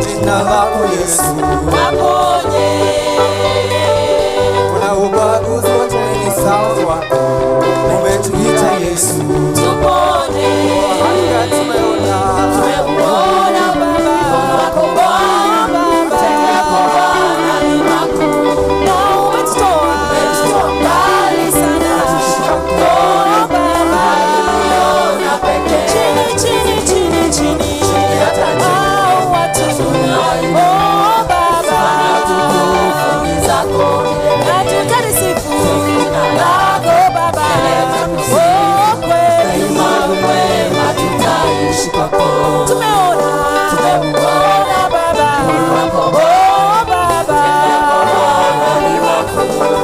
Jina lako Yesu waponye. Kuna ubaguzi, wote ni sawa, umetuita Yesu tupone. Hakika tumeona, tumeuona Baba, mkono wako Bwana, matendo yako Bwana ni makuu, na umetutoa, umetutoa mbali sana. Mkono Baba, uliona pekee, chini chini chini chini, hao watu, oh Baba, na tutalisifu jina lako Baba, oh kweli Tutaishi kwako. Tumeona, tumeuona Baba, oh Baba,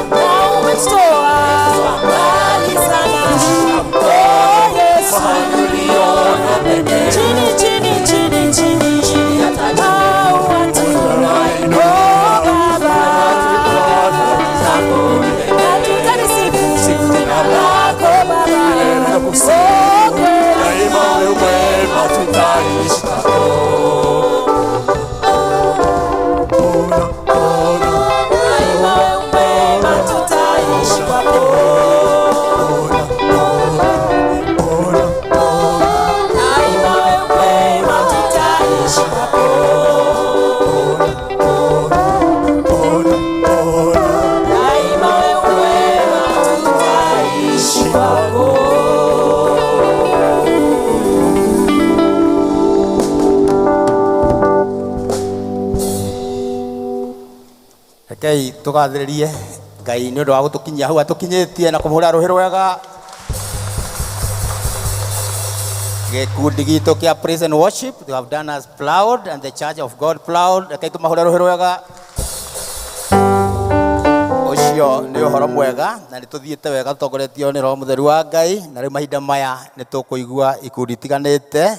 na umetutoa mbali sana, oh Yesu, chini chini chini chini, hao watu, oh Baba, na tutalisifu jina lako Baba, oh kweli. Daima wewe mwema, tutaishi kwako. Daima wewe mwema, tutaishi kwako. Daima wewe mwema, tutaishi kwako. Daima wewe mwema, tutaishi kwako. Rekei tugathĩrĩrie Ngai nĩ ũndũ wa gũtũkinyia hau atũkinyĩtie na kũmũhũrĩra rũhĩ rwega. Gĩkundi gitũ kĩa praise and worship, they have done us proud and the church of God proud. Rekei tũmahũre rũhĩ rwega. Ũcio nĩ ũhoro mwega na nĩ tũthiĩte wega tũtongoretio nĩ Roho Mũtheru wa Ngai, na rĩu mahinda maya nĩ tũkũigua ikundi itiganĩte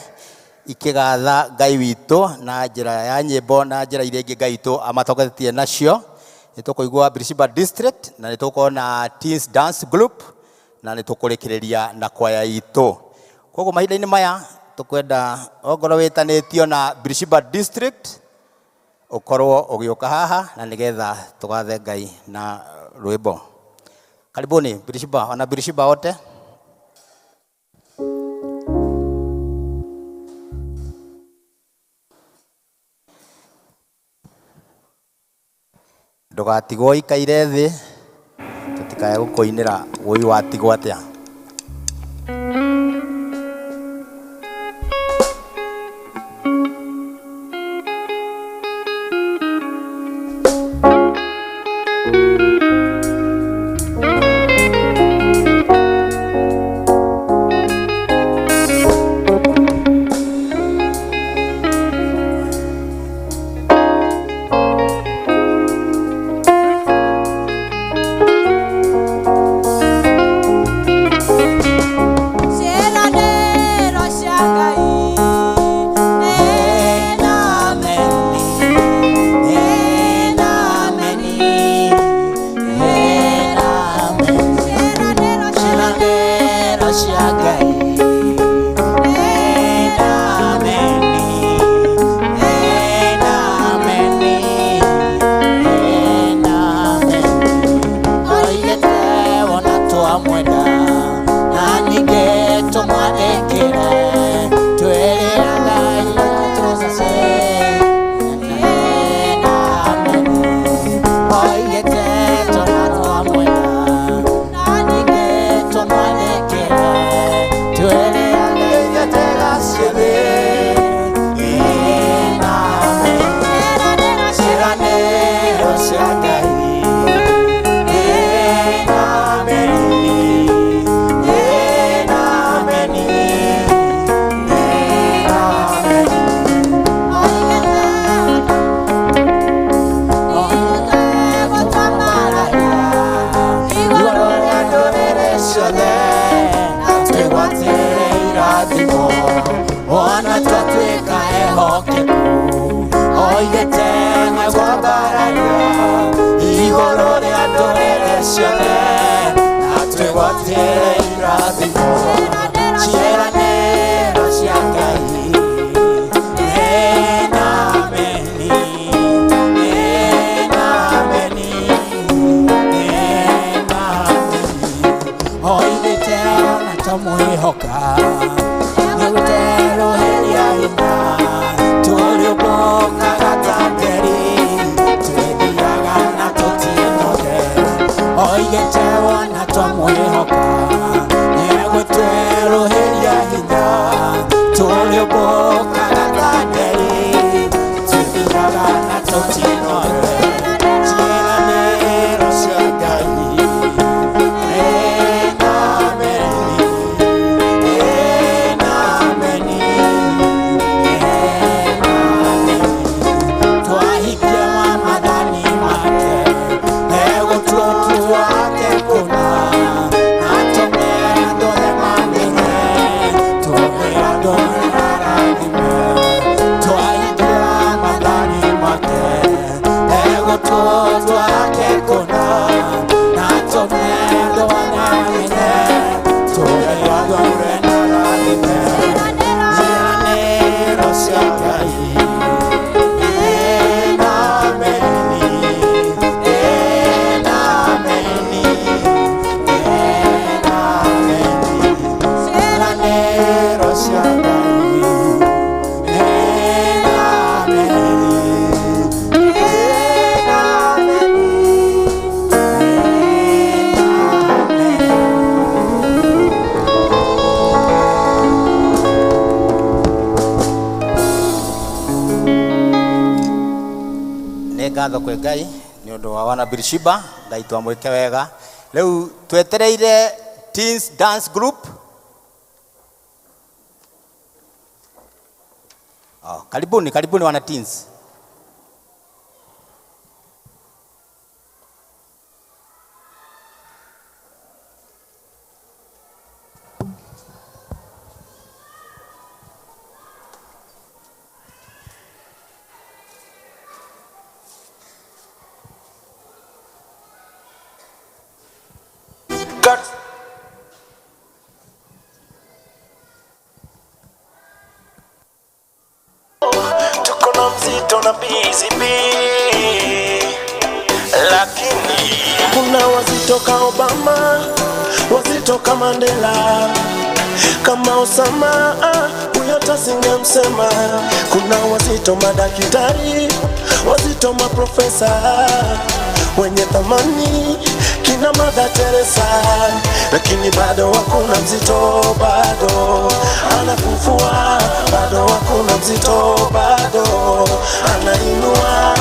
ikĩgatha Ngai witũ na njĩra ya nyĩmbo na njĩra iria ingĩ Ngai witũ amatongoretie nacio. Nĩ tũkũigua Birishiba District na nĩ tũgũkorwo na Teens Dance Group na nĩ tũkũrĩkĩrĩria na kwaya itũ. Koguo mahinda-inĩ maya tũkwenda ongorwo wĩtanĩtio na Birishiba District ũkorwo ũgĩũka haha na nĩgetha tũgathe Ngai na rwĩmbo. Karibuni Birishiba, wana Birishiba wote. Ndũgatigwo ikaire thĩ, tũtikae gũkũinĩra wũi watigwo atĩa. Ciĩranĩro cia Ngai, ĩna ameni, ĩna ameni, ĩna ameni. Ciĩranĩro cia Ngai, ĩna ameni, ĩna ameni, ĩna ameni. Oigĩte wona twamwenda na ningĩ tũmwathĩkĩre, twĩrĩraga itũcace na ameni. Oigĩte tona twamwenda na ningĩ tũmwathĩkĩre, twĩrĩraga itũcace na ameni. Ciĩranĩro cia Ngai. Ona twatuĩka ehokeku, oigĩte megwambararia igũrũ rĩa ndũrĩrĩ ciothe, na twĩgwatĩre irathimo. Ciĩranĩro cia Ngai, ĩna ameni. Na sauti ĩno ciĩranĩro cia Ngai. Ameni, ameni, ameni. Twahikia maathani make, egũtua wake kũna, na tũme andũ othe mamenye, tũme andũ othe marathime. Twahikia maathani make, egũtua wake kũna, na tũme andũ othe mamenye, tũme andũ othe marathime. Ciĩranĩro cia Ngai. Nĩ ngatho kwĩ Ngai nĩ ũndũ wa wana Birishiba. Ngai twamwĩke wega. Rĩu twetereire Teens Dance Group. Oh, karibuni karibuni wana teens. Tuko na mzito na BCB, lakini kuna wazito ka Obama, wazito ka Mandela, kama Osama, huyo tasingemsema. Kuna wazito madaktari, wazito maprofesa, wenye thamani kina Mother Teresa, lakini bado hakuna mzito, bado anafufua, bado hakuna mzito, bado anainua.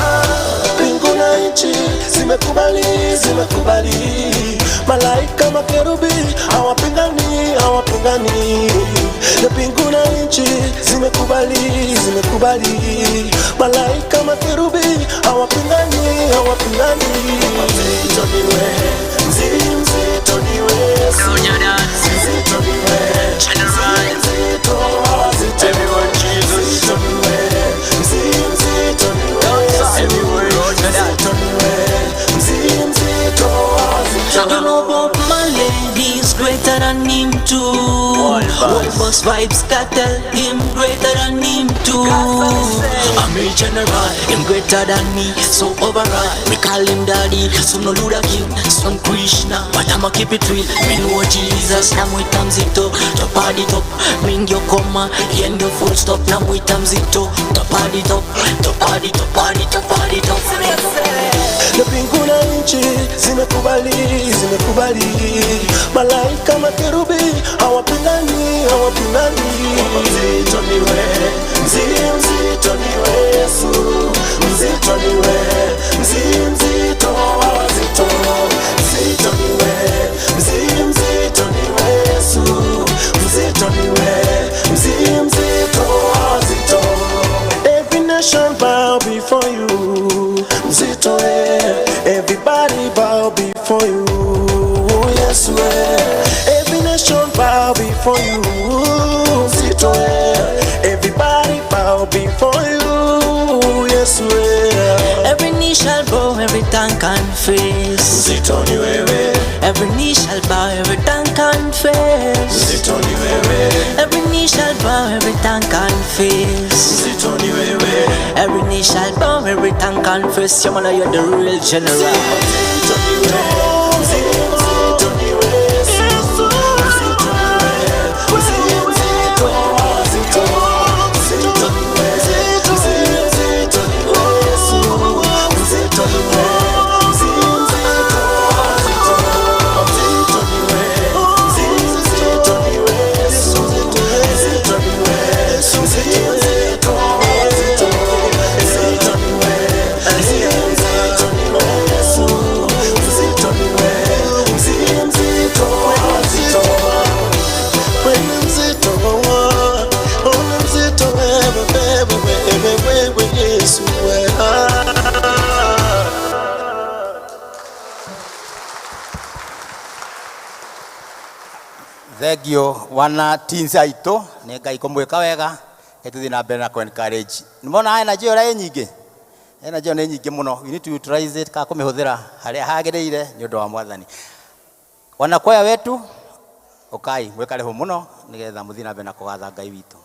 Mbingu na nchi zimekubali, zimekubali, malaika makerubi hawapingani, hawapingani. Na mbingu na nchi zimekubali, zimekubali, malaika makerubi hawapingani, hawapingani. Mzito niwe, mzito niwe, mzito niwe, mzito wazito, mzito niwe, mzito niwe, mzito niwe, mzito wazito. You know Bob Marley, he's greater than him too. All boss vibes cartel, him greater than him too. I'm a general, him greater than me. So overall, me call him daddy. Some no Luda King, some Krishna, but I'ma keep it real. Me know Jesus, now we mzito, top of the top. Bring your comma, end the full stop. Now we mzito, top of the top, top of the top of the top of the top. Na mbingu na nchi zimekubali, zimekubali, malaika makerubi hawapingani, hawapingani. Mzito niwe, mzito niwe Yesu, mzito niwe, mzito wa wazito, mzito niwe, mzito niwe Yesu, mzito niwe, mzito wa wazito. Every nation bow before you, mzito eh. Everybody bow before you, yes eh. Every nation bow before you, mzito eh. Everybody bow before you, yes eh. Every knee shall bow, every tongue confess. Mzito ni wewe. Every knee shall bow, every tongue confess. Mzito ni wewe. Every knee shall bow, every tongue confess. Mzito ni wewe. Every knee shall bow, every tongue confess. You man, you're the real general. Mzito ni wewe. Mzito ni wewe. Mzito ni wewe. Mzito, mzito, mzito ni wewe. Mzito ni wewe. Mzito ni wewe. Mzito, mzito ni wewe. Mzito ni wewe. Mzito ni wewe. Mzito, mzito, mzito ni wewe. Mzito ni wewe Yesu, mzito ni wewe, mzito, mzito. Wewe mzito, wewe mzito, wewe, wewe, wewe, wewe, Yesu, wewe. Thengio wana teens aitũ, nĩ Ngai kũmwĩka wega, tũthiĩ na mbere na kũ encourage. Nĩmona energy ũrĩa ĩ nyingĩ? Energy ĩyo nĩ nyingĩ mũno. We need to utilize it, kana kũmĩhũthĩra harĩa hagĩrĩire nĩ ũndũ wa Mwathani. Wanakwaya wetu, ũkai mwĩkare ho mũno nĩgetha mũthiĩ na mbere na kũgatha Ngai witũ.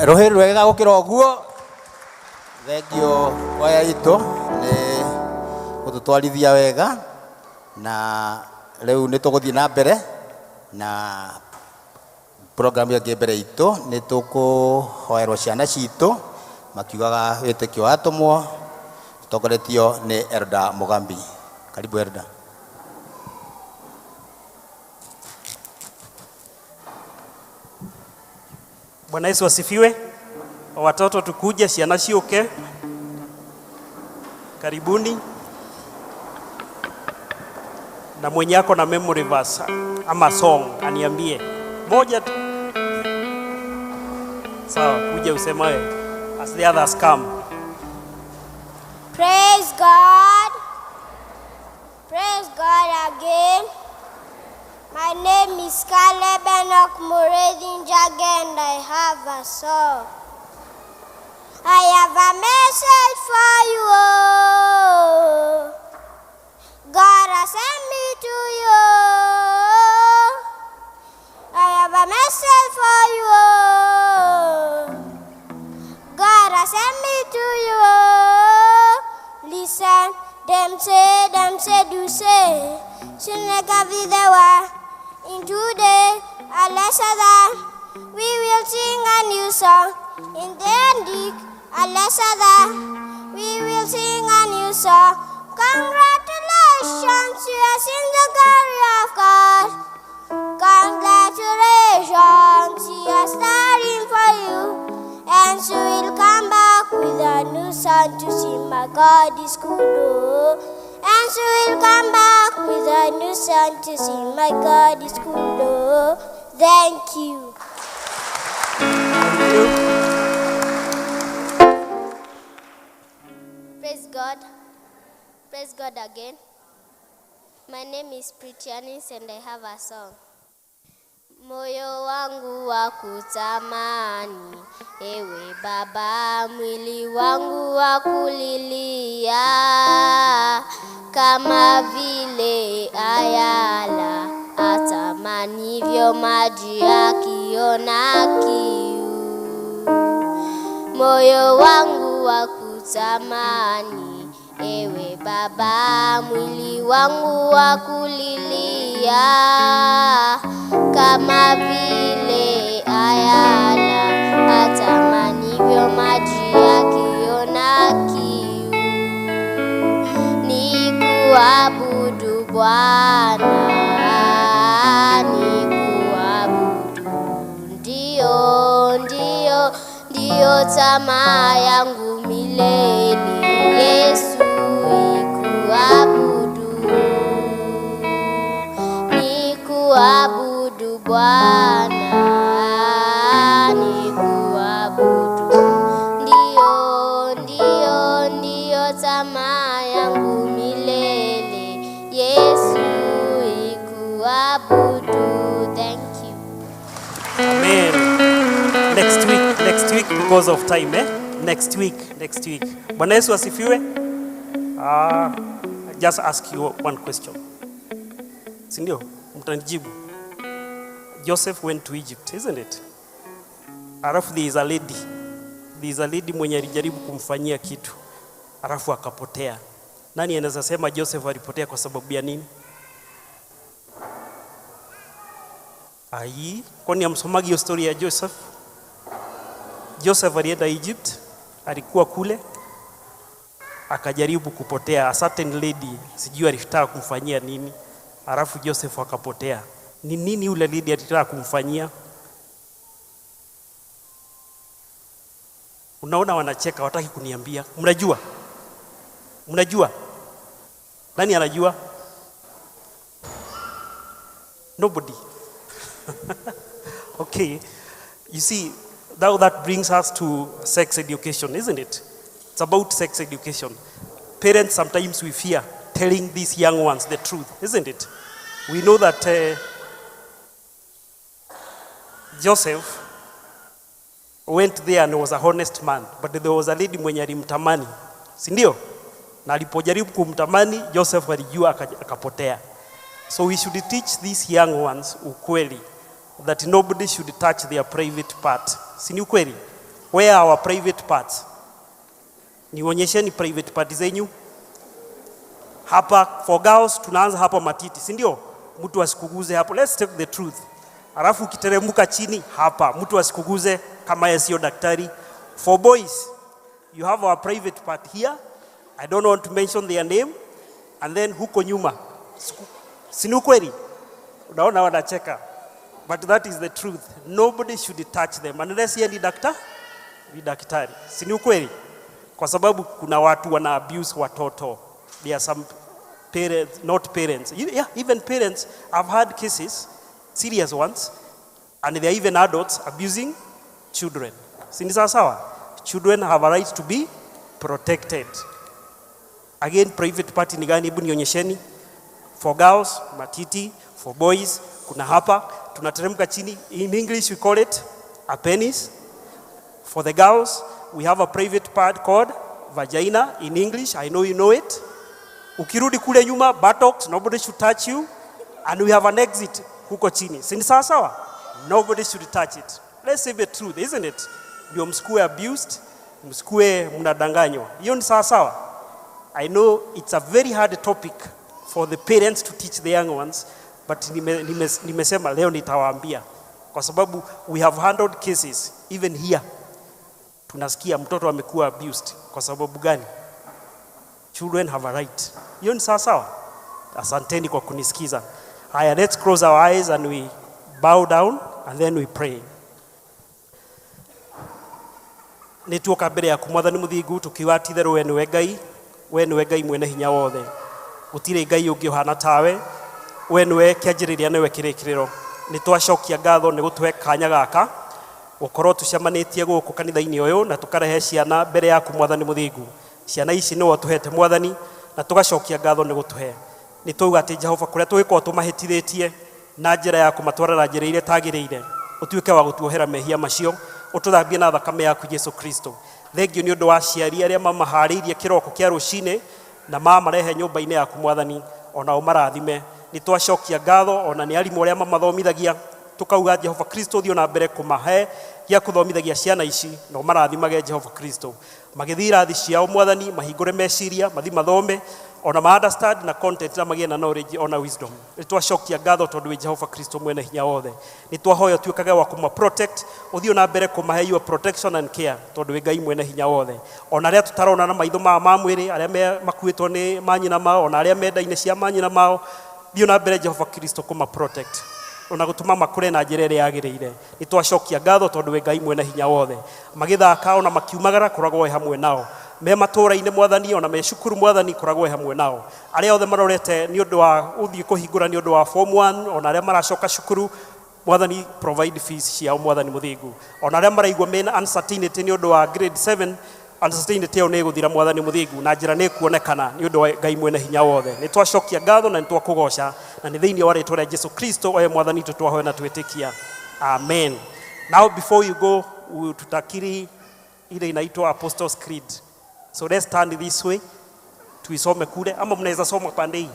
Rũhĩ rwega gũkĩra ũguo. Thengio kwaya itũ nĩ gũtũtwarithia wega, na rĩu nĩ tũgũthiĩ na mbere na program ĩyo ĩngĩ mbere itũ. Nĩ tũkũhoerwo ciana citũ makiugaga wĩtĩkio wa atũmwo, tũtongoretio nĩ Elda Mugambi. Karibu Elda. Bwana Yesu asifiwe. Watoto tukuje, ciana ciũke. Karibuni. Na mwenye ako na memory verse ama song aniambie moja tu. Sawa, kuja usemaye as the others come. Praise God. Praise God again. My name is Caleb Enoch Muredin Jage and I have a song. I have a message for you. Oh. God has sent me to you. I have a message for you. Oh. God has sent me to you. Oh. Listen, them say, do say. Suneka in today, Alessada, we will sing a new song. In the Endik, Alessada, we will sing a new song. Congratulations, you are in the glory of God. Congratulations, you are starting for you. And she will come back with a new song to sing, my God is good. Oh. And she will come back with a new song to sing, my God is good. Oh. Thank you. Thank you. Praise God. Praise God again. My name is Pritianis and I have a song. Moyo wangu wa kutamani, ewe Baba, mwili wangu wa kulilia, kama vile ayala atamanivyo maji akiona kiu. Moyo wangu wa kutamani, ewe Baba, mwili wangu wa kulilia, kama vile ayala atamanivyo maji akiona kiu. Nikuabudu Bwana, nikuabudu, ndio, ndio, ndio tamaa yangu milele, Yesu ikuabudu, nikuabudu Bwana, nikuabudu, ndio, ndio, ndio tamaa yangu milele, Yesu ikuabudu. Thank you. Amen. Next week because of time, eh? Next week. Bwana Yesu asifiwe. Just ask you one question. Si ndio? Mtanijibu. Joseph went to Egypt, isn't it? Alafu there is a lady. There is a lady mwenye alijaribu kumfanyia kitu. Alafu akapotea. Nani anaweza sema Joseph alipotea kwa sababu ya nini? Ai, kwani hamsomagi hiyo story ya Joseph? Joseph alienda Egypt, alikuwa kule, akajaribu kupotea. A certain lady, sijui alitaka kumfanyia nini, alafu Joseph akapotea. Ni nini yule lady alitaka kumfanyia? Unaona wanacheka, wataki kuniambia. Mnajua? Mnajua? Nani anajua? Nobody. Okay. You see, now that brings us to sex education, isn't it? It's about sex education. Parents, sometimes we fear telling these young ones the truth, isn't it? We know that Joseph went there and was a honest man, but there was a lady mwenye alimtamani, si ndio? Na alipojaribu kumtamani, Joseph alijua akapotea. So we should teach these young ones ukweli, that nobody should touch their private part. Si ni ukweli? Where are our private parts? Nionyesheni private part zenyu. Hapa for girls tunaanza hapa matiti, si ndio? Mtu asikuguze hapo. Let's take the truth. Alafu ukiteremka chini hapa, mtu asikuguze kama yeye sio daktari. For boys, you have our private part here. I don't want to mention their name. And then huko nyuma. Si ni ukweli? Unaona wanacheka. But that is the truth. Nobody should touch them unless yeye ni daktari, ni daktari. Si ni ukweli? Kwa sababu kuna watu wana abuse watoto. There are some parents, not parents. Yeah, even parents. I've had cases, serious ones, and there are even adults abusing children. Si ni sawa sawa? Children have a right to be protected. Again, private part ni gani? Hebu nionyesheni. For girls, matiti. For boys, kuna hapa. Tunateremka chini. In English, we call it a penis. For the girls, we have a private part called vagina. In English, I know you know it. Ukirudi kule nyuma, buttocks, nobody should touch you. And we have an exit huko chini. Si ni sawa sawa? Nobody should touch it. Let's say the truth, isn't it? Ndio msikue abused, msikue mnadanganywa. Hiyo ni sawa sawa? I know it's a very hard topic for the parents to teach the young ones, but nimesema leo nitawaambia kwa sababu we have handled cases even here. Tunasikia mtoto amekuwa abused kwa sababu gani? Children have a right. Hiyo ni sawa sawa? Asanteni kwa kunisikiza. Haya, let's close our eyes and we bow down and then we pray. Nĩ tuoka mbere yaku Mwathani mũthingu tũkiuga ti itherũ we nĩwe Ngai, we nĩwe Ngai mwene hinya wothe. Gũtirĩ Ngai ũngĩ ũhana tawe, we nĩwe kĩanjĩrĩria nĩwe kĩrĩkĩrĩro. Nĩ twacokia ngatho nĩ gũtũhe kanya gaka gũkorwo tũcemanĩtie gũkũ kanitha-inĩ ũyũ na tũkarehe ciana mbere yaku Mwathani mũthingu. Ciana ici nĩwe ũtũhete Mwathani na tũgacokia ngatho nĩ gũtũhe. Nĩ twauga atĩ Jehova kũrĩa tũgĩkorwo tũmahĩtithĩtie na njĩra ya kũmatwara na njĩra ĩrĩa ĩtagĩrĩire, ũtuĩke wa gũtuohera mehia macio, ũtũthambie na thakame yaku Jesu Kristo. Thengio nĩ ũndũ wa aciari arĩa mamaharĩirie kĩroko kĩa rũcinĩ na mamarehe nyũmba-inĩ yaku Mwathani, ona ũmarathime. Nĩ twacokia ngatho ona nĩ arimũ arĩa mamathomithagia, tukauga Jehova Kristo thiĩ na mbere kũmahe gĩa kũthomithagia ciana ici na ũmarathimage Jehova Kristo. Magĩthiĩ irathi ciao Mwathani, mahingũre meciria, mathiĩ mathome ona ma understand na content na magĩe na knowledge ona wisdom. Nĩ twacokia ngatho tondũ wĩ Jehova Kristo mwene hinya wothe. Nĩ twahoya ũtuĩkage wa kũma protect, ũthiĩ na mbere kũmahe your protection and care tondũ wĩ Ngai mwene hinya wothe. Ona arĩa tũtarona na maitho mao ma mwĩrĩ, arĩa makuĩtwo nĩ manyina mao, ona arĩa me nda-inĩ cia manyina mao, thiĩ na mbere Jehova Kristo kũma protect ona gũtũma makũre na njĩra ĩrĩa yagĩrĩire. Nĩ twacokia ngatho tondũ wĩ Ngai mwene hinya wothe. Magĩthaka ona makiumagara koragwo wĩ hamwe nao. Me matũũra-inĩ Mwathani, ona me cukuru Mwathani, koragwo wĩ hamwe nao. Arĩa othe marorete nĩ ũndũ wa gũthiĩ kũhingũra nĩ ũndũ wa form 1, ona arĩa maracoka cukuru Mwathani, provide fees ciao Mwathani mũthingu. Ona arĩa maraigua mena uncertainty nĩ ũndũ wa grade 7, uncertainty ĩyo nĩ ĩgũthira Mwathani mũthingu na njĩra nĩ ĩkuonekana nĩ ũndũ wa Ngai mwene hinya wothe. Nĩ twacokia ngatho na nĩ twakũgoca na nĩ thĩinĩ wa rĩtwa rĩa Jesu Kristo oye Mwathani witũ twahoya na twĩtĩkia. Amen. Now before you go, tutakiri ile inaitwa Apostles' Creed. So let's stand this way. Tuisome kule ama mnaweza soma pande hii.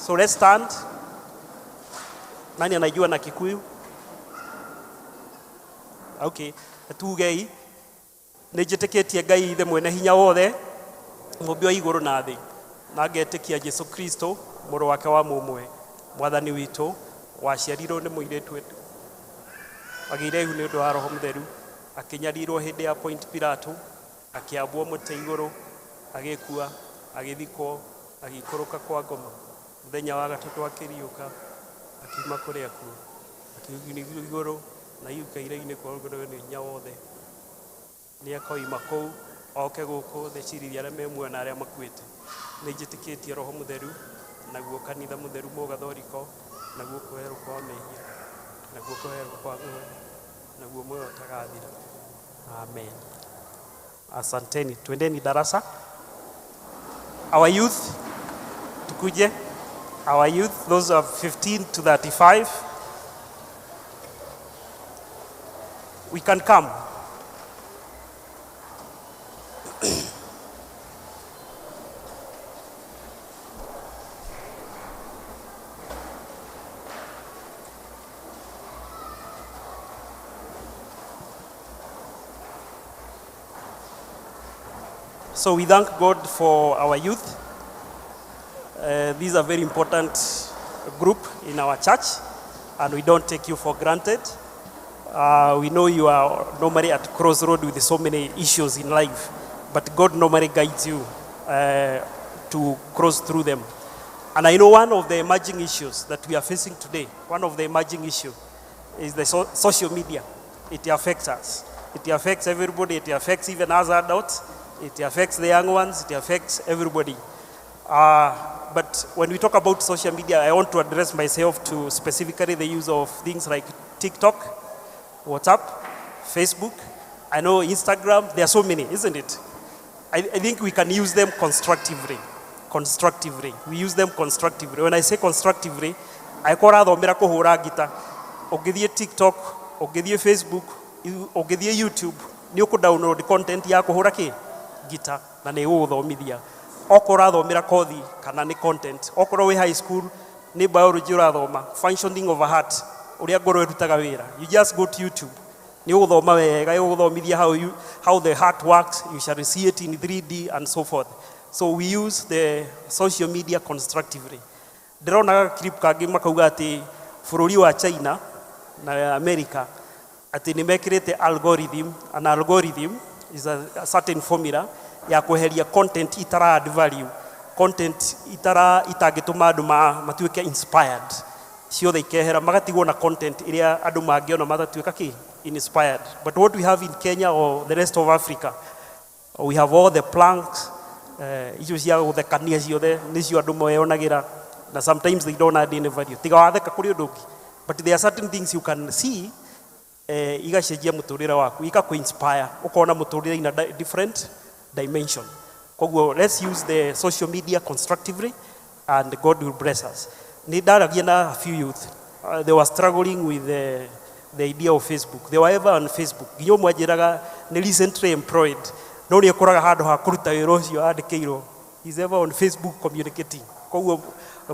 So let's stand. Nani anajua na Kikuyu? Okay, tugei nĩ njĩtĩkĩtie Ngai ithe mwene hinya wothe, mũmbi wa igũrũ na thĩ, na ngetĩkia Jesu Kristo mũrũ wake wa mũmwe, Mwathani witũ, waciarirwo nĩ mũirĩtu agĩire ihu nĩ ũndũ wa Roho Mũtheru, akĩnyarirwo hĩndĩ ya Point Pilato, akĩambwo mũtĩ igũrũ, agĩkua, agĩthikwo, agĩikũrũka kwa ngoma. Mũthenya wa gatatũ akĩriũka, akiuma kũrĩ akuũ, akiuga igũrũ na ikaire-inĩ kwa nĩ hinya wothe. Nĩ akoima kũu oke gũkũ thĩ cirithia arĩa me muoyo na arĩa makuĩte. Nĩ njĩtĩkĩtie Roho Mũtheru, naguo kanitha mũtheru mũgathoriko, naguo kũherwo kwa mehia, naguo kũherwo kwa muoyo, naguo muoyo ũtagathira. Amen. Asanteni. Twendeni darasa. Our youth, tukuje. Our youth, those of 15 to 35, we can come. So we thank God for our youth. These are very important group in our church, and we don't take you for granted. We know you are normally at crossroad with so many issues in life, but God normally guides you to cross through them. And I know one of the emerging issues that we are facing today, one of the emerging issues is the social media. It affects us. It affects everybody. It affects even us adults. It affects the young ones. It affects everybody. But when we talk about social media, I want to address myself to specifically the use of things like TikTok, WhatsApp, Facebook. I know Instagram. There are so many, isn't it? I think we can use them constructively. Constructively. We use them constructively. When I say constructively, I ũrathomera kũhũra ngita, ũngĩthiĩ TikTok, ũngĩthiĩ Facebook, ũngĩthiĩ YouTube, nĩ ũkũ download content ya kũhũra kĩ ngita na nĩ ĩgũgũthomithia. Okorwo ũrathomera kothi kana nĩ content, okorwo wĩ high school nĩ biology ũrathoma, functioning of a heart, ũrĩa ngoro ĩrutaga wĩra. You just go to YouTube, nĩ ũgũthoma wega, ĩgũgũthomithia how the heart works. You shall see it in 3D and so forth. So we use the social media constructively. Ndĩrona clip kangĩ makauga atĩ bũrũri wa China na America atĩ nĩ mekĩrĩte algorithm. An algorithm is a certain formula ya kweheria content itara add value, content itara itangĩtũma andũ matuĩke inspired, ciothe ikehera, magatigwo na content ĩrĩa andũ mangĩona matatuĩka kĩ inspired. But what we have in Kenya or the rest of Africa, we have all the pranks, icio cia gũthekania ciothe nĩcio andũ meyonagĩra, na sometimes they don't add any value tiga watheka kũrĩ ũndũ ũngĩ. But there are certain things you can see, igacenjia mũtũrĩre waku, igakũ-inspire, ũkona mũtũrĩre in a different dimension. Koguo let's use the social media constructively and God will bless us. Nĩ ndaragia na a few youth, they were struggling with the idea of Facebook. They were ever on Facebook. Nginya ũmwe anjĩraga nĩ recently employed, no nĩ akoraga handũ ha kũruta wĩra ũcio andĩkĩirwo, he's ever on Facebook communicating. Koguo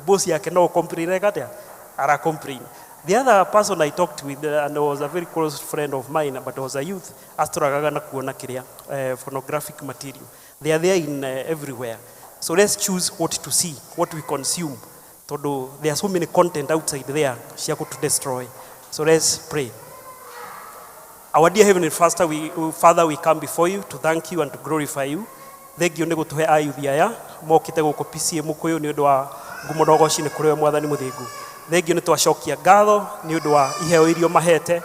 boss yake no complain atĩa ara complain. The other person I talked with, and was a very close friend of mine, but was a youth, astragaga na kuona kiria pornographic material. They are there in everywhere. So let's choose what to see, what we consume. Tondu there are so many content outside there cia to destroy. So let's pray. Our dear Heavenly Father, we come before you to thank you and to glorify you. Thank you nĩ gũtũhe ayuthi aya mokĩte gũkũ PCA Mũkũyũ nĩ ũndũ wa ngumo na ũgoci nĩ kũrĩ we Mwathani mũthingu. Thank you nĩ twacokia ngatho nĩ ũndũ wa iheo iria mahete,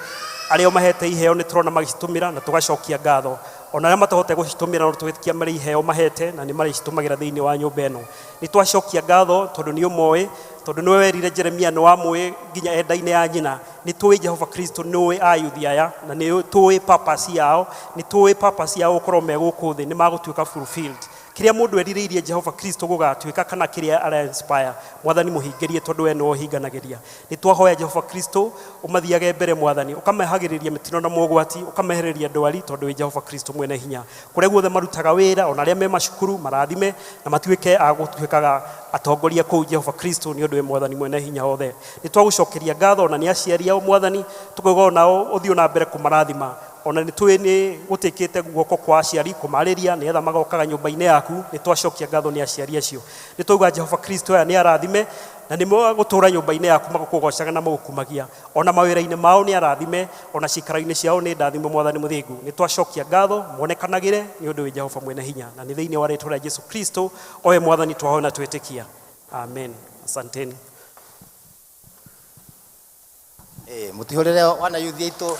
arĩa mahete iheo nĩ tũrona magĩcitũmĩra na tũgacokia ngatho. Ona arĩa matahote gũcitũmĩra, no twĩtĩkia marĩ iheo mahete na nĩ marĩcitũmagĩra thĩinĩ wa nyũmba ĩno. Nĩ twacokia ngatho tondũ nĩ ũmoĩ, tondũ nĩwe werire Jeremia nĩ wamũĩ nginya enda-inĩ ya nyina. Nĩ tũĩ Jehova Kristo nĩ ũĩ ayuthi aya na nĩ tũĩ purpose yao, nĩ tũĩ purpose yao gũkorwo me gũkũ thĩ nĩ magũtuĩka fulfilled. Kĩrĩa mũndũ erirĩirie Jehova Kristo gũgatuĩka kana kĩrĩa ara inspire, Mwathani mũhingĩrie tondũ we nĩwe ũhinganagĩria. Nĩ twahoya Jehova Kristo ũmathiage mbere, Mwathani, ũkamehagĩrĩria mĩtino na mogwati, ũkamehereria ndwari, tondũ wĩ Jehova Kristo mwene hinya. Kũrĩa guothe marutaga wĩra, ona arĩa me macukuru, marathime na matuĩke a gũtuĩkaga atongoria kũu, Jehova Kristo, nĩ ũndũ wĩ Mwathani mwene hinya wothe. Nĩ twagũcokeria ngatho ona nĩ aciari ao, Mwathani, tũkauga onao ũthiĩ na mbere kũmarathima. Ona nĩ tũĩ nĩ gũtĩkĩte guoko kwa aciari kũmarĩria nĩgetha magokaga nyũmba-inĩ yaku. Nĩ twacokia ngatho nĩ aciari acio. Nĩ twauga Jehova Kristo aya nĩ arathime na nĩ gũtũra nyũmba-inĩ yaku magũkũgocaga na magũkumagia. Ona mawĩra-inĩ mao nĩ arathime, ona cikaro-inĩ ciao nĩ ndathime, Mwathani mũthingu. Nĩ twacokia ngatho monekanagĩre nĩ ũndũ wĩ Jehova mwene hinya, na nĩ thĩinĩ wa rĩtwa rĩa Jesu Kristo owe Mwathani twahoya na twĩtĩkia, amen. Asanteni. Mũtihũrĩre wana yuthi aitũ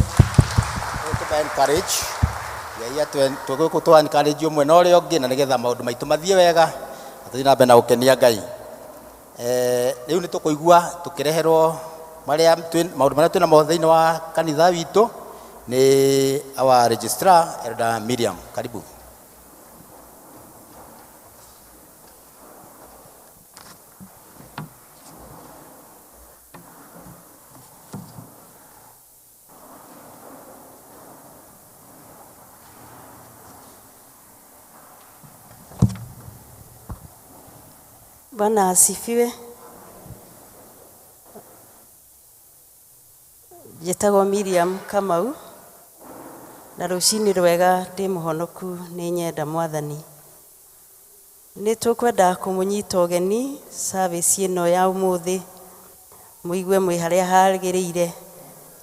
tũba encourage Ngai tũgũkũ tũ encourage ũmwe na ũrĩa ũngĩ na nĩgetha maũndũ maitũ mathiĩ wega na tũthiĩ na mbere na gũkenia Ngai. Rĩu nĩ tũkũigua tũkĩreherwo marĩa maũndũ marĩa twĩnamo thĩinĩ wa kanitha witũ nĩ our registrar, Elder Miriam. Karibu. Bwana asifiwe. Njĩtagwo Miriam Kamau na rũcinĩ rwega, ndĩ mũhonoku, nĩ nyenda Mwathani. Nĩ tũkwenda kũmũnyita ũgeni service ĩno ya ũmũthĩ, mũigue mwĩ harĩa hagĩrĩire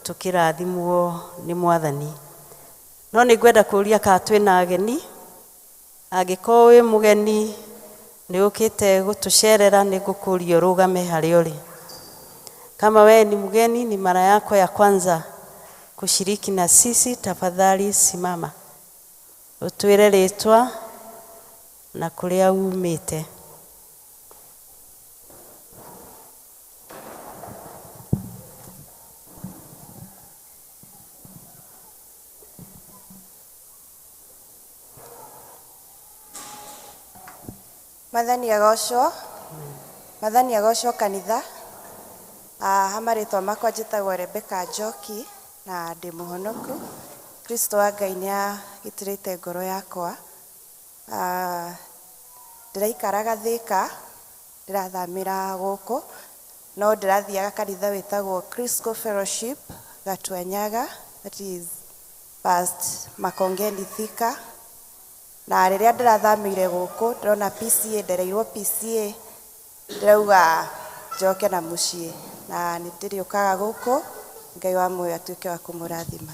tũkĩrathimwo nĩ Mwathani. No nĩ ngwenda kũũria kana twĩna ageni. Angĩkorwo wĩ mũgeni, nĩ ũkĩte gũtũcerera, nĩ ngũkũria ũrũgame harĩa ũrĩ. Kama wewe ni mgeni, ni mara yako ya kwanza kushiriki na sisi, tafadhali simama utwire ritwa na kuria umite. Mwathani agocwo. Mwathani agocwo kanitha. Ha marĩtwa makwa njĩtagwo Rebecca Njoki na ndĩ mũhonoku. Kristo wa Ngai nĩ agitĩrĩte ngoro yakwa. Ndĩraikaraga Thĩka, ndĩrathamĩra gũkũ, no ndĩrathiaga kanitha wĩtagwo Crisco Fellowship Gatwenyaga, that is past Makongeni Thika. Na rĩrĩa ndĩrathamĩire gũkũ ndĩrona PCA, ndereirwo PCA, ndĩrauga njoke na mũciĩ na nĩ ndĩrĩũkaga gũkũ. Ngai wa muoyo atuĩke wa kũmũrathima.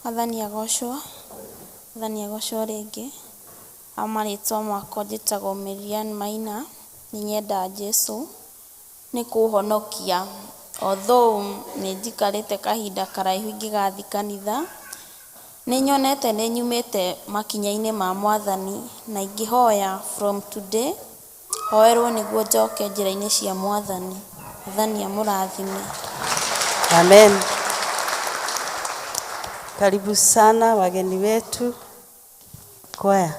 Mwathani agocwo. Mwathani agocwo rĩngĩ. Ha marĩtwa makwa njĩtagwo Miriam Maina, nĩ nyendaga Jesũ nĩ kũhonokia. Although nĩ njikarĩte kahinda karaihu ingĩgathiĩ kanitha, nĩ nyonete nĩ nyumĩte makinya-inĩ ma Mwathani na ingĩhoya from today hoerwo nĩguo njoke njĩra-inĩ cia Mwathani. Mwathani amũrathime. Amen. Karibu sana wageni wetu. Kwaya.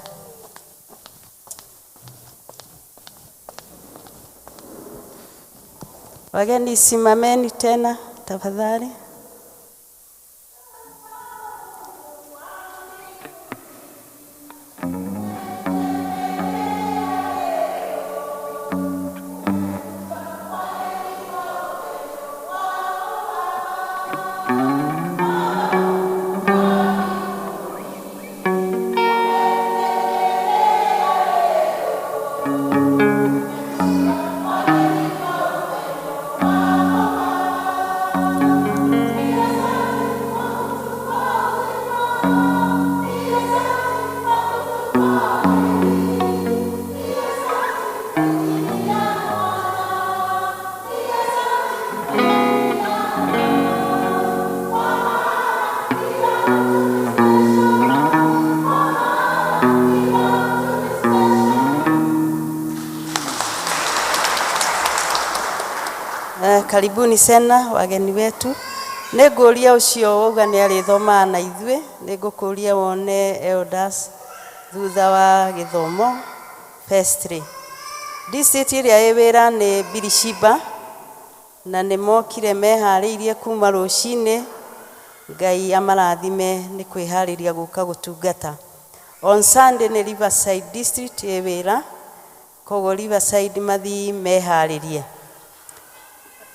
Wageni simameni tena tafadhali. Karibuni sana wageni wetu. Nĩ ngũria ũcio wauga nĩ arĩthomaga na ithuĩ, nĩ ngũkũria wone elders thutha wa gĩthomo vestry. District ĩrĩa ĩ wĩra nĩ Birishiba na nĩ mokire meharĩirie kuma rũcinĩ. Ngai amarathime nĩ kwĩharĩria gũka gũtungata. On Sunday nĩ Riverside District ĩ wĩra, koguo Riverside mathi meharĩrie.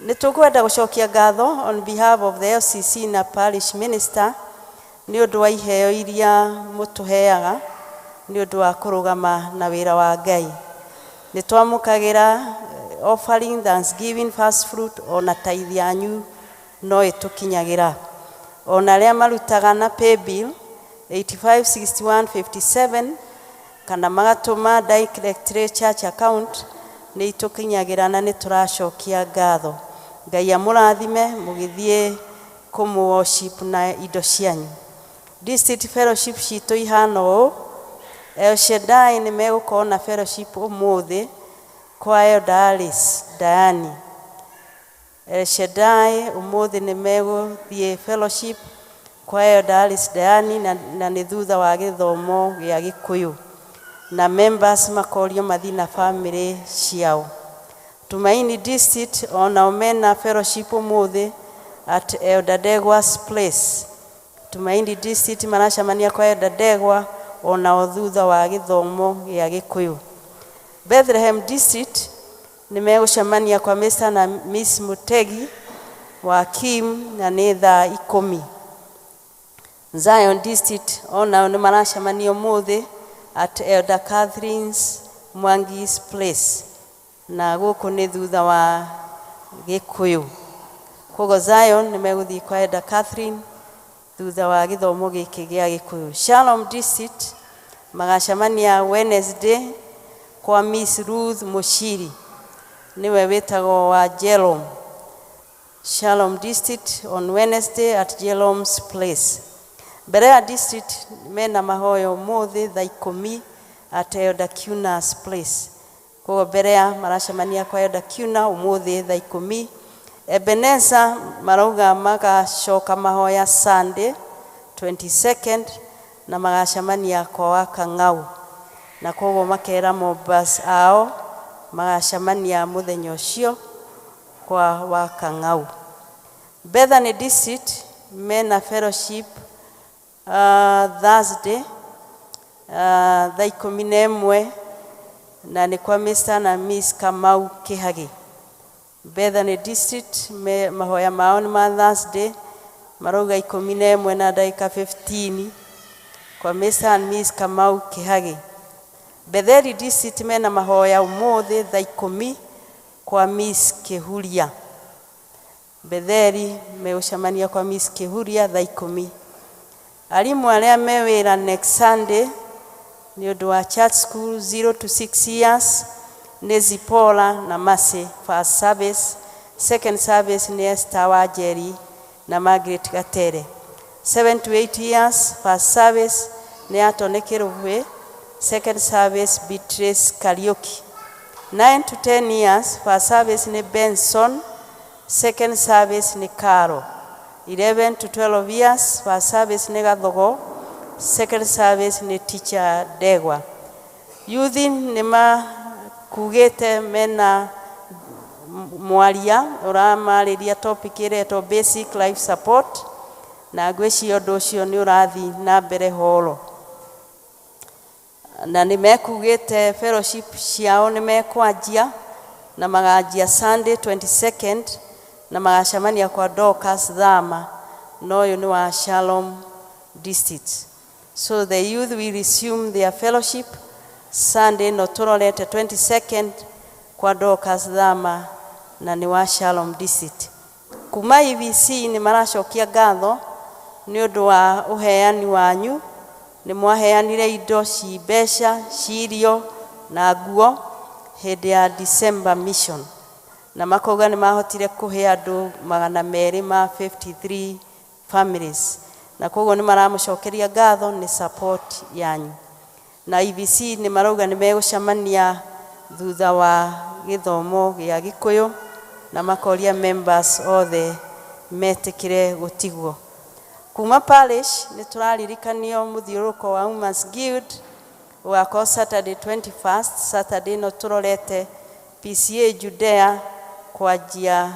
Nĩ tũkwenda gũcokia ngatho on behalf of the LCC na parish minister nĩ ũndũ wa iheo iria mũtũheaga nĩ ũndũ wa kũrũgama na wĩra wa Ngai. Nĩ twamũkagĩra offering, thanksgiving, first fruit, ona tithe yanyu no ĩtũkinyagĩra. Ona arĩa marutaga na paybill 856157 kana magatũma directly church account nĩ itũkinyagĩra na nĩ tũracokia ngatho. Ngai amũrathime mũgĩthiĩ kũmũ worship na indo cianyu. District fellowship citũ ihana ũũ. El Shaddai nĩ megũkorwo na fellowship ũmũthĩ kwa Elder Alice Diani. El Shaddai ũmũthĩ nĩ megũthiĩ fellowship kwa Elder Alice Diani na nĩ thutha wa gĩthomo gĩa Gĩkũyũ, na members makorio mathiĩ na family ciao. Tumaini District onao mena fellowship ũmũthĩ at Elder Degwa's place. Tumaini District maracemania kwa Elder Degwa onao thutha wa gĩthomo gĩa Gĩkũyũ. Bethlehem District nĩ megũcemania kwa Mr. na Miss Mutegi wa Kim na nĩ thaa 10. Zion District onao nĩ maracemania ũmũthĩ at Elder Catherine's Mwangi's place, na gũkũ nĩ thutha wa Gĩkũyũ. Koguo Zion nĩ megũthiĩ kwa Elder Catherine thutha wa gĩthomo gĩkĩ gĩa Gĩkũyũ. Shalom District magacemania Wednesday kwa Miss Ruth Mushiri, nĩwe wĩtagwo wa Jerome. Shalom District on Wednesday at Jerome's Place. Berea District mena mahoya ũmũthĩ thaa 10 at Elder Cuna's Place. Koguo Berea maracemania kwa Elder Cuna ũmũthĩ thaa 10. Ebeneza marauga magacoka mahoya Sunday 22nd na magacemania kwa Wakang'au, na koguo makera Mombas ao magacemania mũthenya ũcio kwa Wakang'au. Bethany District mena fellowship Thursday thaa 11 na nĩ kwa Mr. na Miss Kamau Kihagi. Bethany District mahoya mao nĩ ma Thursday marauga 11 na ndagĩka 15 kwa Mr. and Miss Kamau Kihagi. Betheli District mena mahoya ũmũthĩ thaa 10 kwa Miss Kihuria. Betheli megũcemania kwa Miss Kihuria thaa 10. Arimũ arĩa me wĩra next Sunday nĩ ũndũ wa church school 0 to 6 years nĩ Zipporah na Mercy first service, second service nĩ Esther Wanjeri na Margaret Gatere. 7 to 8 years first service nĩ Atone Kĩrũbwe, second service Beatrice Kariuki. 9 to 10 years first service nĩ Benson, second service nĩ Caro. 11 to 12 years first service nĩ Gathogo, second service nĩ teacher Ndegwa. Youth nĩ makugĩte mena mwaria ũramarĩria topic ĩretwo basic life support, na ngwĩciria ũndũ ũcio nĩ ũrathiĩ na mbere horo, na nĩ mekugĩte fellowship ciao nĩ mekwanjia na maganjia Sunday 22nd na magacemania kwa Dorcas Thama, na ũyũ nĩ wa Shalom District. So the youth will resume their fellowship Sunday no tũrorete 22nd kwa Dorcas Thama na nĩ wa Shalom District. Kuma EVC nĩ maracokia ngatho nĩ ũndũ wa ũheani wanyu, nĩ mwaheanire indo ci mbeca, ci irio na nguo hĩndĩ ya December mission, na makauga nĩ mahotire kũhe andũ 253 families, na koguo nĩ maramũcokeria ngatho nĩ support yanyu. Na EVC nĩ marauga nĩ megũcemania thutha wa gĩthomo gĩa Gĩkũyũ na makoria members othe metĩkĩre gũtigwo. Kuma parish nĩ tũraririkanio mũthiũrũrũko wa Women's Guild ũgakorwo Saturday 21st, Saturday no tũrorete PCA Judea kwanjia